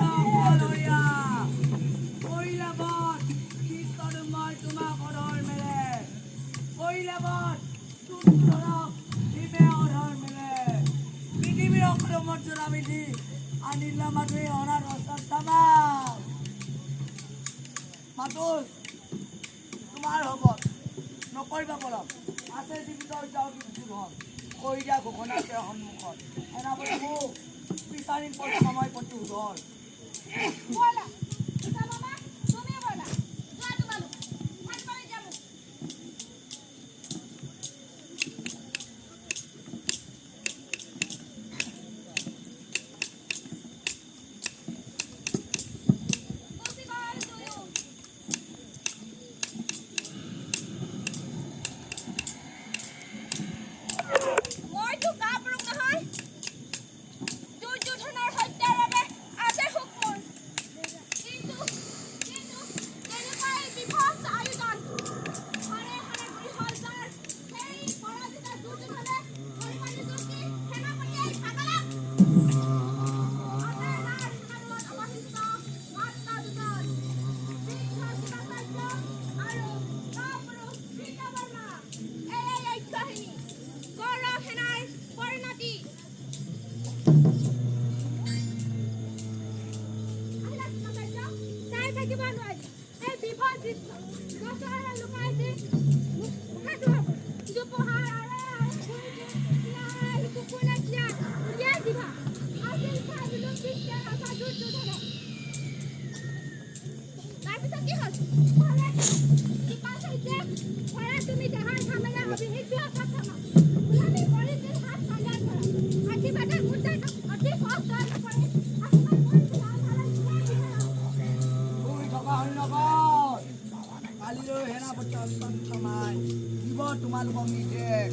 কৰিলে বধ কৃষ্ণদুম্বৰ তোমাক অধৰ্মেৰে, কৰিলে বধ দুৰ্যোধনক ভীমে অধৰ্মেৰে। পৃথিৱীৰ সকলো মৰ্যাদা বিধি আনিলা মাতোৱে অনাথ অশ্বাত্থামাক। মাতুল, তোমাৰ শপত নকৰিবা পলম। আছে জীৱিত যাওঁ দুৰ্যোধন, কৰি দিয়া ঘোষণা তেওঁৰ সন্মুখত। সেনাপতি মোক বিচাৰিম পক্ষময় প্ৰতিশোধৰ। ব'লা সীতা মামা, তুমিও ব'লা। যোৱা তোমালোক, ভাত পানী দিয়া মোক। গুচি গ'ল দুয়ো। মইতো গা পৰোঁ নহয়। দুৰ্যোধনৰ হত্যাৰ বাবে আছে শোক মোৰ। থাকিব নোৱাৰি। এই বিফল গছৰ লুকাই দি জোপোহাৰ আৰে আৰে কুকুৰে কিয়া উলিয়াই দিবা আছিল তাৰপিছত কি হ'ল? তুমি দেহাৰ ঝামেলা হবি সেইটো অসত্য গোলামী কৰিছিল হাত ভাঙাৰ পৰা আশীৰ্বাদৰ মুদ্ৰা অতি কষ্ট নকৰে। কালিলৈ সেনাপতি অশ্বত্থমাই দিব তোমালোকক নিৰ্দেশ।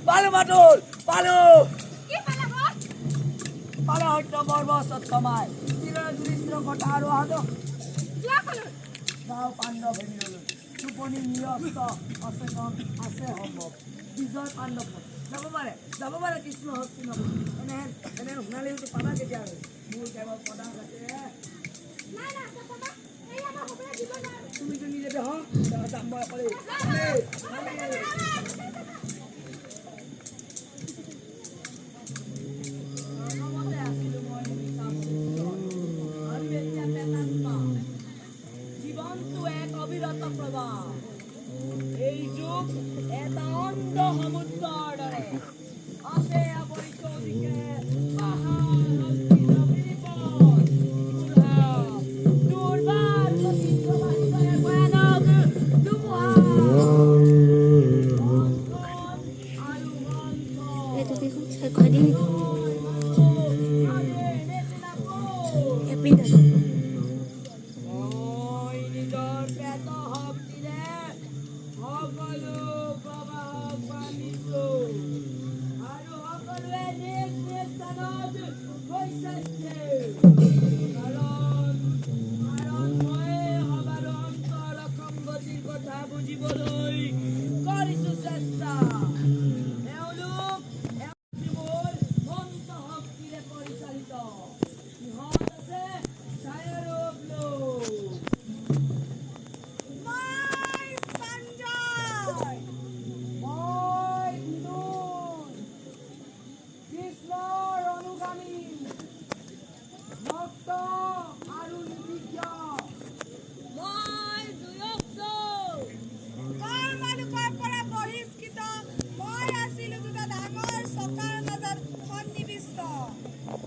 পালো মাতুল পালো পালো হত্য বৰ্ব সৎসমাই চিৰ কথা আৰু আদ যাওঁ পাণ্ডৱ হেমিৰলৈ টোপনি নিৰস্ত অচেতন আছে সম্ভৱ বিজয় পাণ্ডৱ যাব পাৰে যাব পাৰে কৃষ্ণ হস্তি নব এনেহেন এনেহেন সোণালী পাবা কেতিয়া আৰু মোৰ কেৱল পদা আছে। তুমিতো নিজে হ যাম মই অকলে। জীৱনটো এক অবিৰত প্ৰবাহ। এই যুগ এটা অন্ধ সমুদ্ৰৰ দৰে আছে আৱৰি চৌদিশে পাহাৰ দুৰ্বাৰ গতি প্ৰবাহিত এক ভয়ানক ধুমুহা আৰু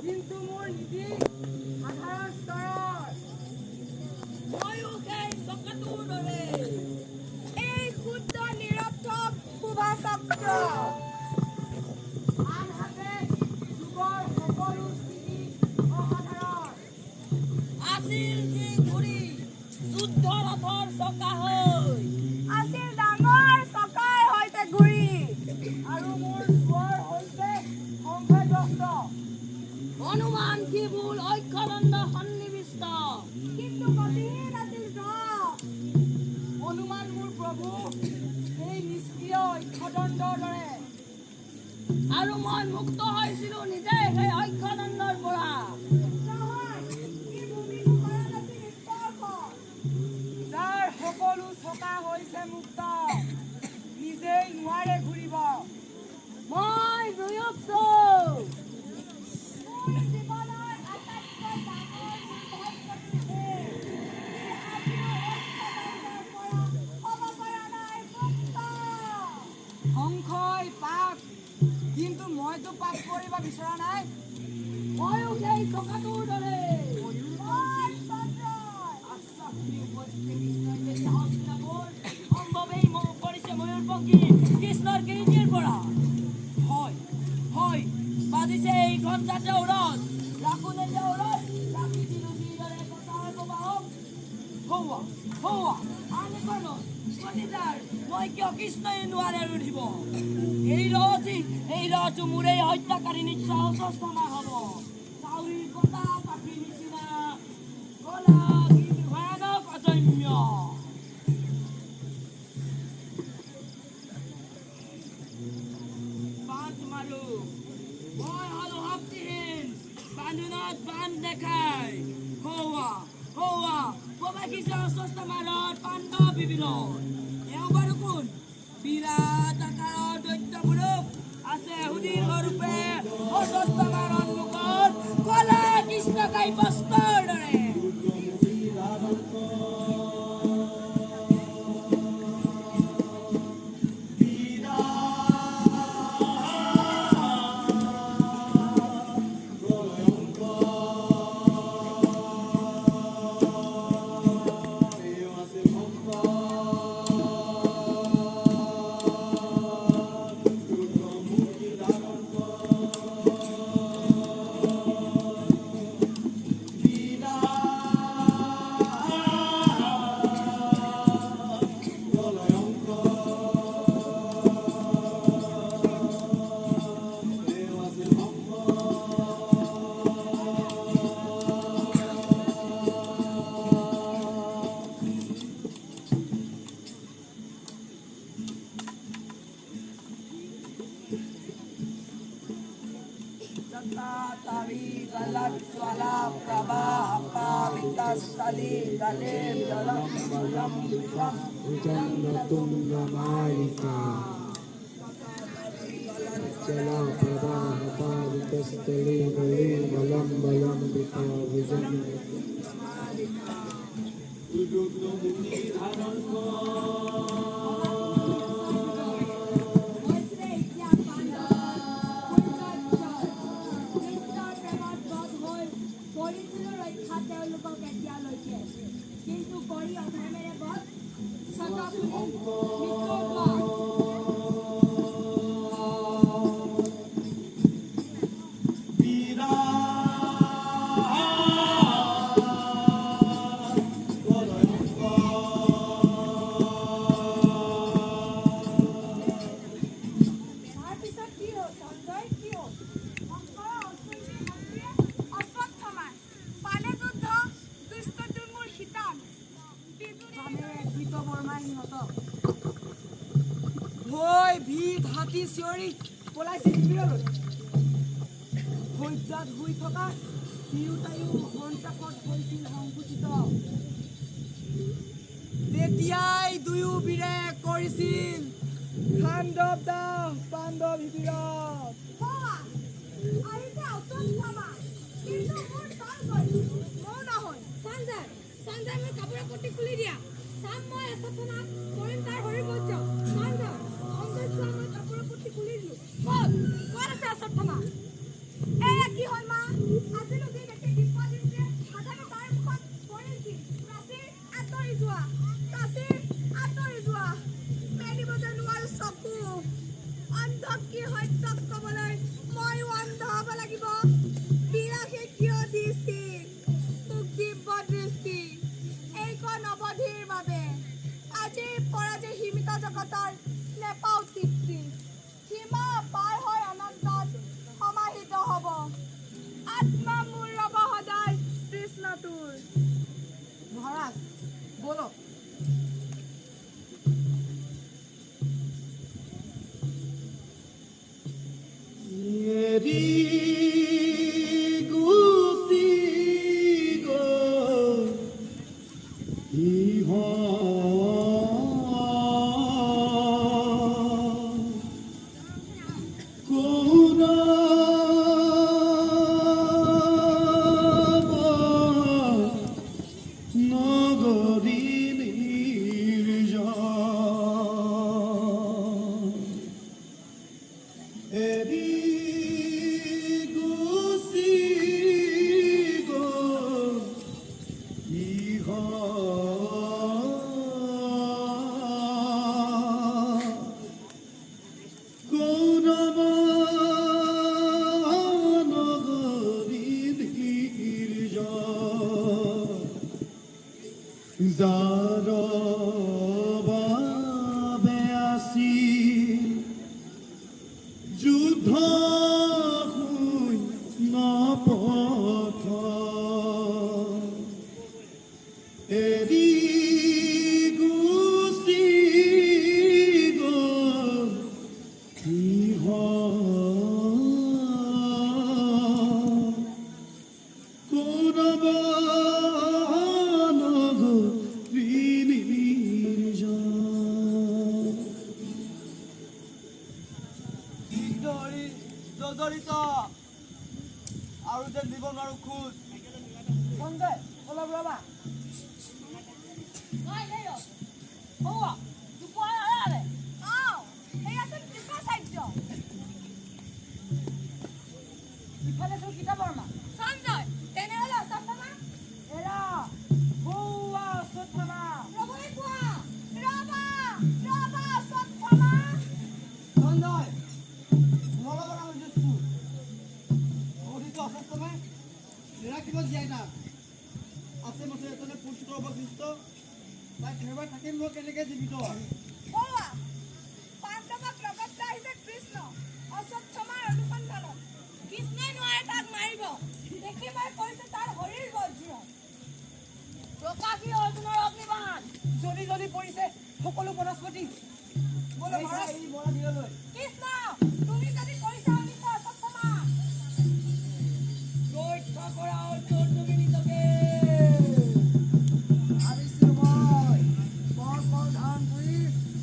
কিন্তু মোৰ নীতি সাধাৰণ স্তৰৰ। ময়ো সেই চকাটোৰ দৰে এই ক্ষুদ্ৰ নিৰৰ্থক শোভাচক্ৰ। আনহাতে যুগৰ সকলো স্থিতি অসাধাৰণ। আছিল যি ঘূৰি যুদ্ধ ৰথৰ চকা হৈ আছিল ডাঙৰ চকাৰ সৈতে ঘূৰি আৰু মোৰ স্বৰ হৈছে সংশয়গ্ৰস্ত। হনুমান কি ভুল অক্ষদণ্ড সন্নিৱিষ্ট কিন্তু গতিহীন আছিল ৰথ। হনুমান মোৰ প্ৰভু সেই নিষ্ক্ৰিয় অক্ষদণ্ডৰ দৰে। আৰু মই মুক্ত হৈছিলো নিজে সেই অক্ষদণ্ডৰ পৰা। নহয়, ই ভূমিকো কৰা নাছিল স্পৰ্শ। যাৰ সকলো চকা হৈছে মুক্ত, নিজেই নোৱাৰে ঘূৰিব। মই জয়কছো। মোৰ জীৱনৰ আটাইতকৈ ডাঙৰ দুৰ্ভাগ্যটো এই যে আজিও অক্ষদণ্ডৰ পৰা হ'ব পৰা নাই মুক্ত। সংশয় পাপ কিন্তু মইতো পাপ কৰিব বিচৰা নাই। ময়ো সেই টকাটোৰ দৰে। সম্ভৱেই কৰিছে ময়ূৰপংখী কৃষ্ণৰ কিৰিটিৰ পৰা। হয় হয়, বাজিছে এই ঘণ্টাতে উৰণ। ৰাখোঁ এতিয়া উৰণ, ৰাখিছিলো যিদৰে কথাৰ প্ৰবাহক। হৌৱা হৌৱা, আন এখন প্ৰতিদাৰ মই কিয় কৃষ্ণই নোৱাৰে ৰুধিব। এই ৰথ, এই ৰথ মোৰেই হত্যাকাৰী নিশ্চয় অস্বস্থমা হ'ব। কাউৰীৰ কটা পাখিৰ নিচিনা কলা কিন্তু ভয়ানক অদম্য। বান্ধ মাৰো, মই হলো শক্তিহীন, বান্ধোনত বান্ধ দেখাই। হৌৱা হৌৱা, প্ৰৱেশিছে অস্বস্থ মাৰত পাণ্ডৱ শিবিৰত। এওঁ বাৰু কোন? বিৰাট আকাৰৰ দৈত্য পুৰুষ আছে সুদীৰ্ঘ ৰূপে অস্বস্থ মাৰণ মুখত কলা কৃষ্ণকাই বস্ত্ৰৰ দৰে। Tungamalika Jala Prabha Pavitastali Gale Balam Balam Vita Vijam. হৈছে এতিয়া পাণ্ডৱ সূৰ্যোজ্জ্বল। কৃষ্ণৰ প্ৰেমত বধ হৈ কৰিছিলো ৰক্ষা তেওঁলোকক এতিয়ালৈকে, কিন্তু কৰি অধৰ্মেৰে বধ শতকুলি মৃত্যুৰ দ্বাৰ। তাৰপিছত কি হ'ল সঞ্জয়, কি হ'ল? শংকৰৰ অশ্বিনী শক্তিয়ে অশ্বত্থমাৰ পালে যুদ্ধ দুষ্টটোৰ শিতান বিজুলীৰ কৃত বৰ্মাই সিহঁতক ভয় ভীত হাতী চিঞৰি পলাইছিল শিবিৰলৈ। শয্যাত শুই থকা তিৰোতায়ো সন্ত্ৰাসত হৈছিল সংকুচিত। তেতিয়াই দুয়ো বীৰে কৰিছিল খাণ্ডৱ দাহ পাণ্ডৱ শিবিৰত। হোৱা আহিছে অশ্বত্থামা, কিন্তু মোৰ তল গ'ল, মৌ নহয়। সঞ্জয়, সঞ্জয়, মোৰ কাপোৰৰ পট্টি খুলি দিয়া। চাম মই অশ্বত্থামাক, কৰিম তাৰ শৰীৰ বজ্ৰ। সঞ্জয়, সঞ্জয়, চোৱা, মই কাপোৰৰ পট্টি খুলি দিলো। ক'ত ক'ত আছে অশ্বত্থামা? এয়া কি হ'ল মা? আজিনো যি দেখি দিব্য দৃষ্টিৰে সাধাৰণে তাৰ মুখত পৰিল। প্ৰাচীৰ আঁতৰি যোৱা, প্ৰাচীৰ আঁতৰি যোৱা, মেলিব যে নোৱাৰো চকু। অন্ধক কি সত্যক ক'বলৈ ময়ো অন্ধ হ'ব লাগিব। বিলাসে কিয় দিছিল মোক দিব্য দৃষ্টি এইকণ অৱধিৰ বাবে? আজিৰ পৰা যে সীমিত জগতৰ নেপাওঁ তৃপ্তি, সীমা পাৰ হৈ অনন্তত সমাহিত হ'ব আত্মা মোৰ, ৰ'ব সদায় কৃষ্ণটোৰ। মহাৰাজ, ব'লক। এৰি গুচি গ'ল কৌৰৱ নগৰী নিৰ্জন। এৰি এৰি গুচি গ'ল ইহ গৌৰৱ নগৰীৰ যাৰ বাবে আছিল যুদ্ধ শূন্য পথ এৰি গুচি গ'ল ইহ গৌৰৱ নগৰীৰ ধৰি জৰ্জৰিত আৰু যেন দিব নোৱাৰো খোজ। সঞ্জয়, অলপ ৰবা। নাই নাই, সৌৱা দুপৰীয়া হেৰালে। আও সেইয়াচোন কৃপাচাৰ্য। ইফালেচোন কৃতবৰ্মা। সঞ্জয়, তেনেহ'লে অশ্বত্থামা? এৰা, সৌৱা অশ্বত্থামা। ৰ'বলৈ কোৱা, ৰবা ৰবা অশ্বত্থামা। সঞ্জয়, তোমাৰ লগত আমি যুঁজছো। অধিক অসুস্থ নিৰাখিব জীয়াই তাক আছে মতে এজনে পুত্ৰ অৱশিষ্ট, তাক হেৰুৱাই থাকিম মই কেনেকে জীৱিত? সৌৱা পাণ্ডৱক লগত লৈ আহিছে কৃষ্ণ অশ্বত্থামাৰ অনুসন্ধানত। কৃষ্ণই নোৱাৰে তাক মাৰিব, দেখি মই কৈছো তাৰ শৰীৰ বজ্ৰ। প্ৰকাশী অৰ্জুনৰ অগ্নিবাণ জ্বলি জ্বলি পৰিছে সকলো বনস্পতি। বোলো মহাৰাজ, এই মৰা দিনলৈ। কৃষ্ণ, তুমি যদি কৰিছা অনিষ্ট অশ্বত্থামা। ৰক্ষা কৰা অৰ্জুন তুমি নিজকে। ভাবিছিলো মই বৰ্কৰ ধান কৰি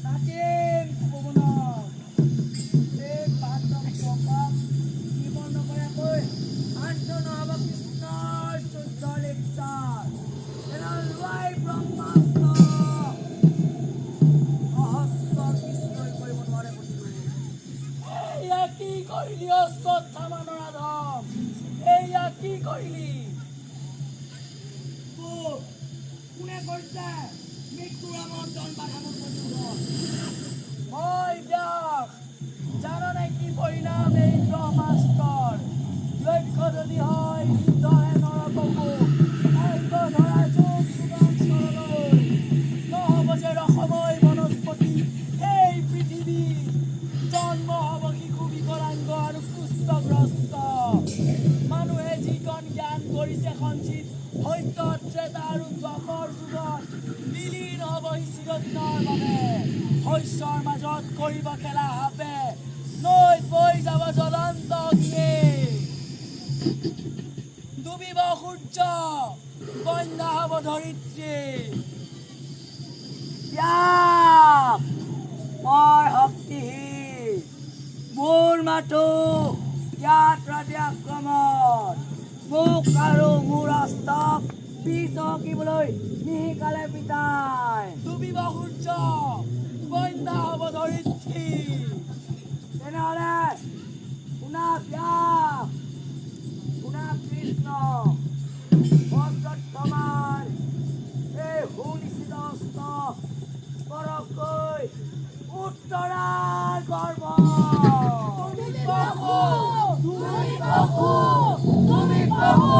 থাকিম ভুৱনত। এই পাণ্ডৱ প্ৰকাশ জীৱন নকৰাকৈ শান্ত নহ'ব কৃষ্ণৰ যুদ্ধ লিপ্সাত। লোৱাই ব্ৰহ্মাস্ত্ৰ সহস্ৰ কৃষ্ণই কৰিব নোৱাৰে প্ৰতিৰোধ। এইয়া কি কৰিলি অশ্বত্থামা নৰাধম? এইয়া কি কৰিলি? ক'ত কোনে কৰিছে মৃত্যুৰ আমন্ত্ৰণ বাধা মোৰ প্ৰতিৰোধত? মই ব্যাস, জাননে কি পৰিণাম এই ব্ৰহ্মাস্ত্ৰৰ? লক্ষ্য যদি হয় যুদ্ধহে নৰককো অন্ত ধৰা যুগ যুগান্তৰলৈ নহ'ব যে ৰসময় বনস্পতি এই পৃথিৱী। জন্ম হ'ব শিশু বিকলাংগ আৰু কুষ্ঠগ্ৰস্ত। মানুহে যিকণ জ্ঞান কৰিছে সঞ্চিত সত্য, ত্ৰেতা আৰু দ্বাপৰ যুগত বিলীন হ'ব সি চিৰদিনৰ বাবে। শস্যৰ মাজত কৰিব খেলা সাপে, নৈত বৈ যাব জ্বলন্ত অগ্নি, ডুবিব সূৰ্য, বন্যা হ'ব ধৰিত্ৰী। ব্যাস, মই শক্তিহীন, মোৰ মাথো ইয়াত ৰাতি আক্ৰমণ। মোক আৰু মোৰ অস্ত্ৰক পিছ হকিবলৈ নিশিকালে পিতাই। ডুবিব সূৰ্য, বন্যা হ'ব ধৰিত্ৰী। তেনেহ'লে শুনা ব্যাস, শুনা কৃষ্ণ, অশ্বত্থমাৰ এই সুনিশ্চিত অস্ত্ৰ পৰকৈ উত্তৰাৰ গৰ্ভ। তুমি প্ৰভু, তুমি প্ৰভু, তুমি প্ৰভু।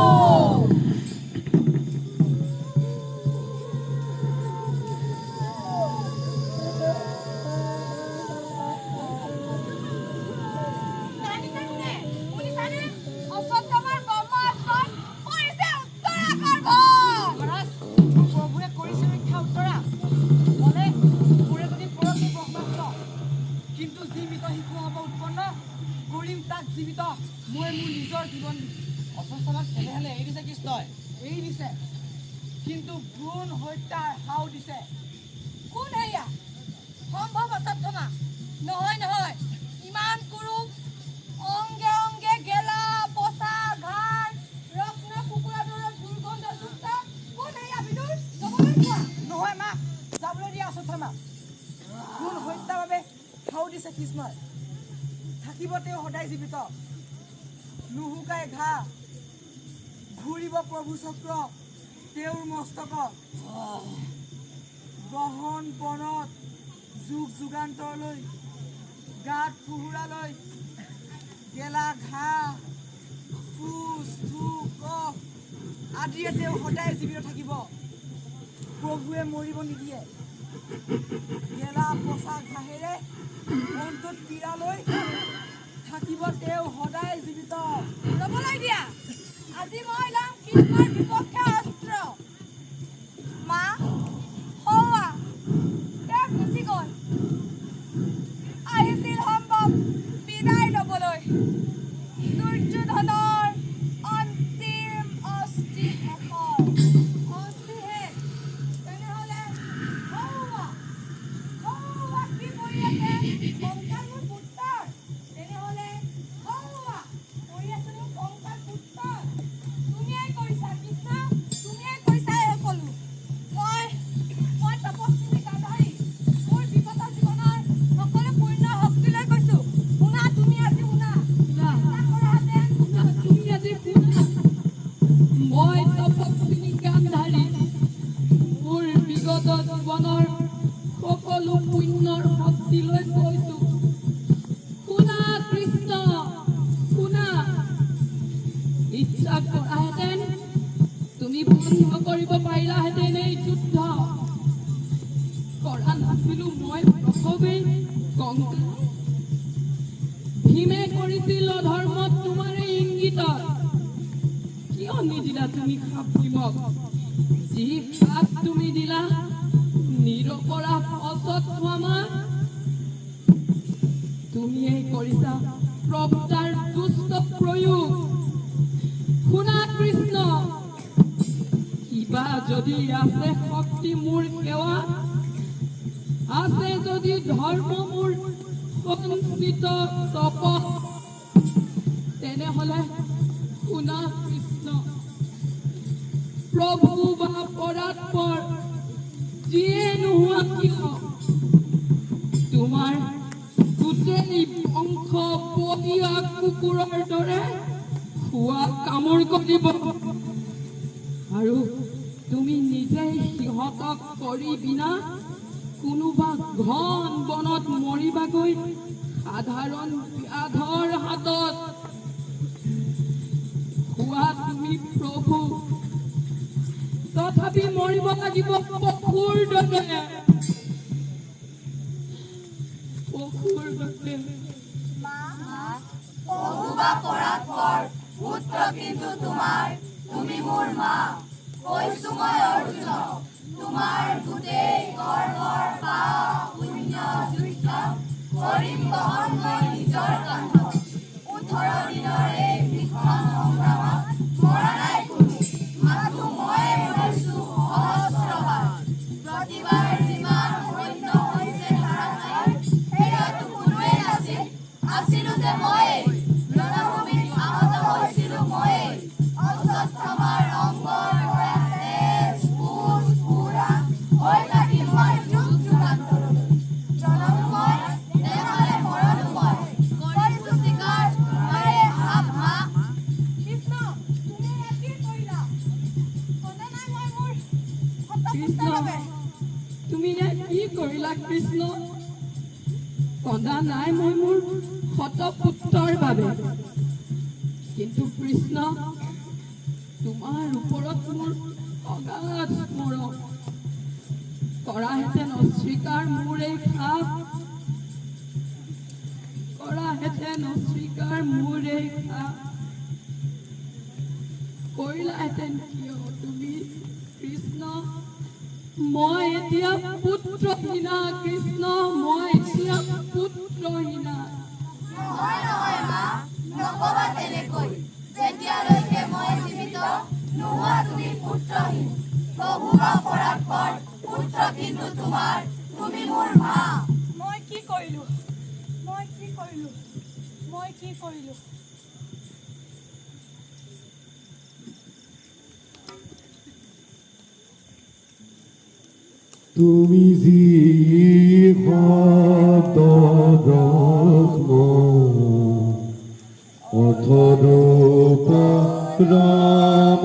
জানিছে কোনে? শুনিছানে? অশ্বত্থামাৰ ব্ৰহ্মাস্ত্ৰত পৰিছে উত্তৰা গৰ্ভত। মহাৰাজ, প্ৰভুৱে কৰিছে ৰক্ষা উত্তৰা। ক'লে মোৰে যদি পৰক এই ব্ৰহ্মাস্ত্ৰ, কিন্তু যি মৃত শিশু হ'ব উৎপন্ন কৰিম তাক জীৱিত মই মোৰ নিজৰ জীৱন দি। অশ্বত্থামাক তেনেহ'লে এৰি দিছে কৃষ্ণই? এৰি দিছে, কিন্তু ভ্ৰূণ হত্যাৰ হাও দিছে। কোন হেয়া? সম্ভৱ অশ্বত্থামা নহয়, নহয়, ইমান কুৰূপ, অংগে অংগে গেলা পচা ঘাঁহ, ৰত্ন কুকুৰাৰ দৰে দুৰ্গন্ধযুক্ত কোন হেয়া? বিদুৰ, যাবলৈ কোৱা। নহয় মা, যাবলৈ দিয়া অশ্বত্থামা। ভ্ৰূণ হত্যাৰ বাবে হাও দিছে কৃষ্ণই। থাকিব তেওঁ সদায় জীৱিত। নুশুকাই ঘাঁহ, ঘূৰিব প্ৰভু চক্ৰ তেওঁৰ মস্তকত। গহন বনত যুগ যুগান্তৰলৈ গাত ফুহুৰালৈ গেলা ঘাঁহ, কোচ, থু, কফ আদিয়ে তেওঁ সদায় জীৱিত থাকিব। প্ৰভুৱে মৰিব নিদিয়ে। গেলা পচা ঘাঁহেৰে অন্তত পীড়ালৈ থাকিব তেওঁ সদায় জীৱিত। ৰ'বলৈ দিয়া, আজি মই ল'ম কৃষ্ণৰ বিপক্ষে অস্ত্ৰ। মা, সৌৱা তেওঁ গুচি গ'ল। আহিছিল সম্ভৱ বিদায় ল'বলৈ। দুৰ্যোধনৰ অন্তিম অস্থি শেষৰ অস্থি শেষ। তেনেহ'লে সৌৱা সৌৱা কি পৰি আছে কংকাল মোৰ পুত্ৰৰ। তেনেহ'লে সৌৱা পৰি আছে মোৰ কংকাল পুত্ৰৰ। তুমিয়েই কৰিছা কৃষ্ণ, তুমিয়েই কৰিছা এই সকলো। মই মই তপস্বিনী গান্ধাৰী, মোৰ বিগত জীৱনৰ সকলো পুণ্য শক্তিলৈ কৈছো, শুনা, তুমি আজি শুনা। চিন্তা কৰাহেঁতেন তুমি আজি শুনা, মই তপস্বিনী গান্ধাৰী, মোৰ বিগত জীৱনৰ সকলো পুণ্যৰ শক্তিলৈ কৈছো, শুনা কৃষ্ণ, শুনা। ইচ্ছা কৰাহেঁতেন তুমি বন্ধ কৰিব পাৰিলাহেঁতেন এই যুদ্ধ। কৰা নাছিলো মই প্ৰসৱেই কংকাল। ভীমে কৰিছিল অধৰ্মত তোমাৰে ইংগিতত। কিয় নিদিলা তুমি সাপ ভীমক? যি সাপ তুমি দিলা নিৰপৰাধ অশ্বত্থামাক। তুমিয়েই কৰিছা প্ৰভুতাৰ দুষ্ট প্ৰয়োগ। শুনা কৃষ্ণ, কিবা যদি আছে শক্তি মোৰ সেৱা, আছে যদি ধৰ্ম মোৰ সঞ্চিত তপস, তেনেহলে শুনা কৃষ্ণ, প্ৰভু বা পৰাৎপৰ যিয়ে নোহোৱা কিয়, তোমাৰ গোটেই বংশ বলীয়া কুকুৰৰ দৰে খোৱা কামোৰ কৰিব, আৰু তুমি নিজেই সিহঁতক কৰি বিনা কোনোবা ঘন বনত মৰিবাগৈ সাধাৰণ ব্যাধৰ হাতত। হোৱা তুমি প্ৰভু, তথাপি মৰিব লাগিব পশুৰ দৰে, পশুৰ দৰে। প্ৰভু বা পৰাৎপৰ, পুত্ৰ কিন্তু তোমাৰ, তুমি মোৰ মা। কৈছো মই অৰ্জুনক, তোমাৰ গোটেই কৰ্মৰ পাপ পুণ্য যুদ্ধ কৰিম বহন মই নিজৰ কান্ধত। 18 দিনৰ এই ভীষণ সংগ্ৰামত মৰা নাই কোনো, মাথো ময়ে মৰিছো সহস্ৰবাৰ। প্ৰতিবাৰ যিমান সৈন্য হৈছে ধৰাশায়ী, সেয়াতো কোনোৱেই নাছিল, আছিলো যে ময়েই। ৰণভূমিত আহত হৈছিলো ময়েই। অশ্বত্থামাৰ অংগৰ পৰা তেজ পুজ পুৰা হৈ থাকিম মই যুগ যুগান্তৰলৈ। জনমো মই, তেনেহলে মৰণো মই। কৰিছো স্বীকাৰ তোমাৰে শাপ মা। কৃষ্ণ, তুমি এয়া কি কৰিলা? কন্দা নাই মই মোৰ কৃষ্ণ, শতপুত্ৰৰ বাবে। তুমি এয়া কি কৰিলা কৃষ্ণ? কন্দা নাই মই মোৰ শতপুত্ৰৰ বাবে, কিন্তু কৃষ্ণ, তোমাৰ ওপৰত মোৰ অগাধ মৰম। কৰাহেঁতেন অস্বীকাৰ মোৰ এই শাপ, কৰাহেঁতেন অস্বীকাৰ মোৰ এই শাপ, কৰিলাহেঁতেন কিয় তুমি কৃষ্ণ? মই এতিয়া পুত্ৰহীনা কৃষ্ণ, মই এতিয়া পুত্ৰহীনা। নহয় নহয় মা, নকবা তেনেকৈ। যেতিয়ালৈকে মই জীৱিত, নোহোৱা তুমি পুত্ৰহীন। প্ৰভু বা পৰাৎপৰ, পুত্ৰ কিন্তু তোমাৰ, তুমি মোৰ মা। মই কি কৰিলো? মই কি কৰিলো? মই কি কৰিলো? তুমি যি শব্দ ব্ৰহ্ম। অৰ্থৰূপ ৰাম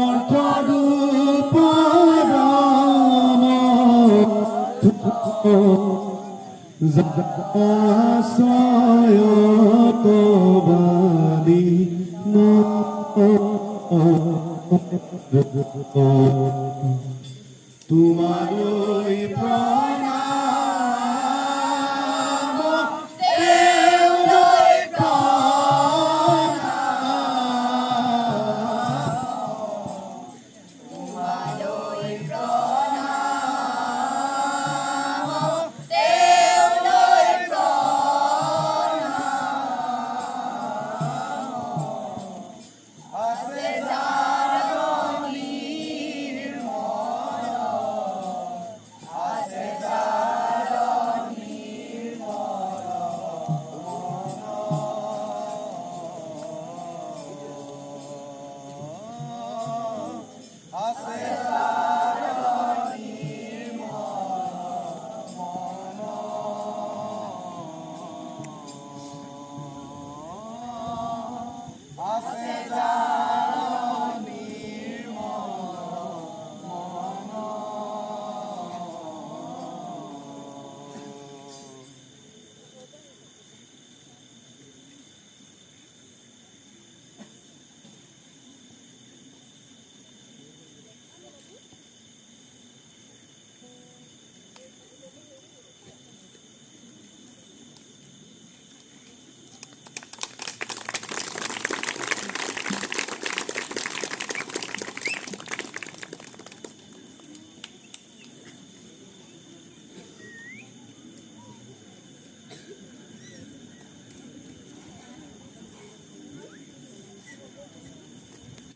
অৰ্থৰূপ ৰাম যায়ত বাণী তোমাৰই প্ৰাণ।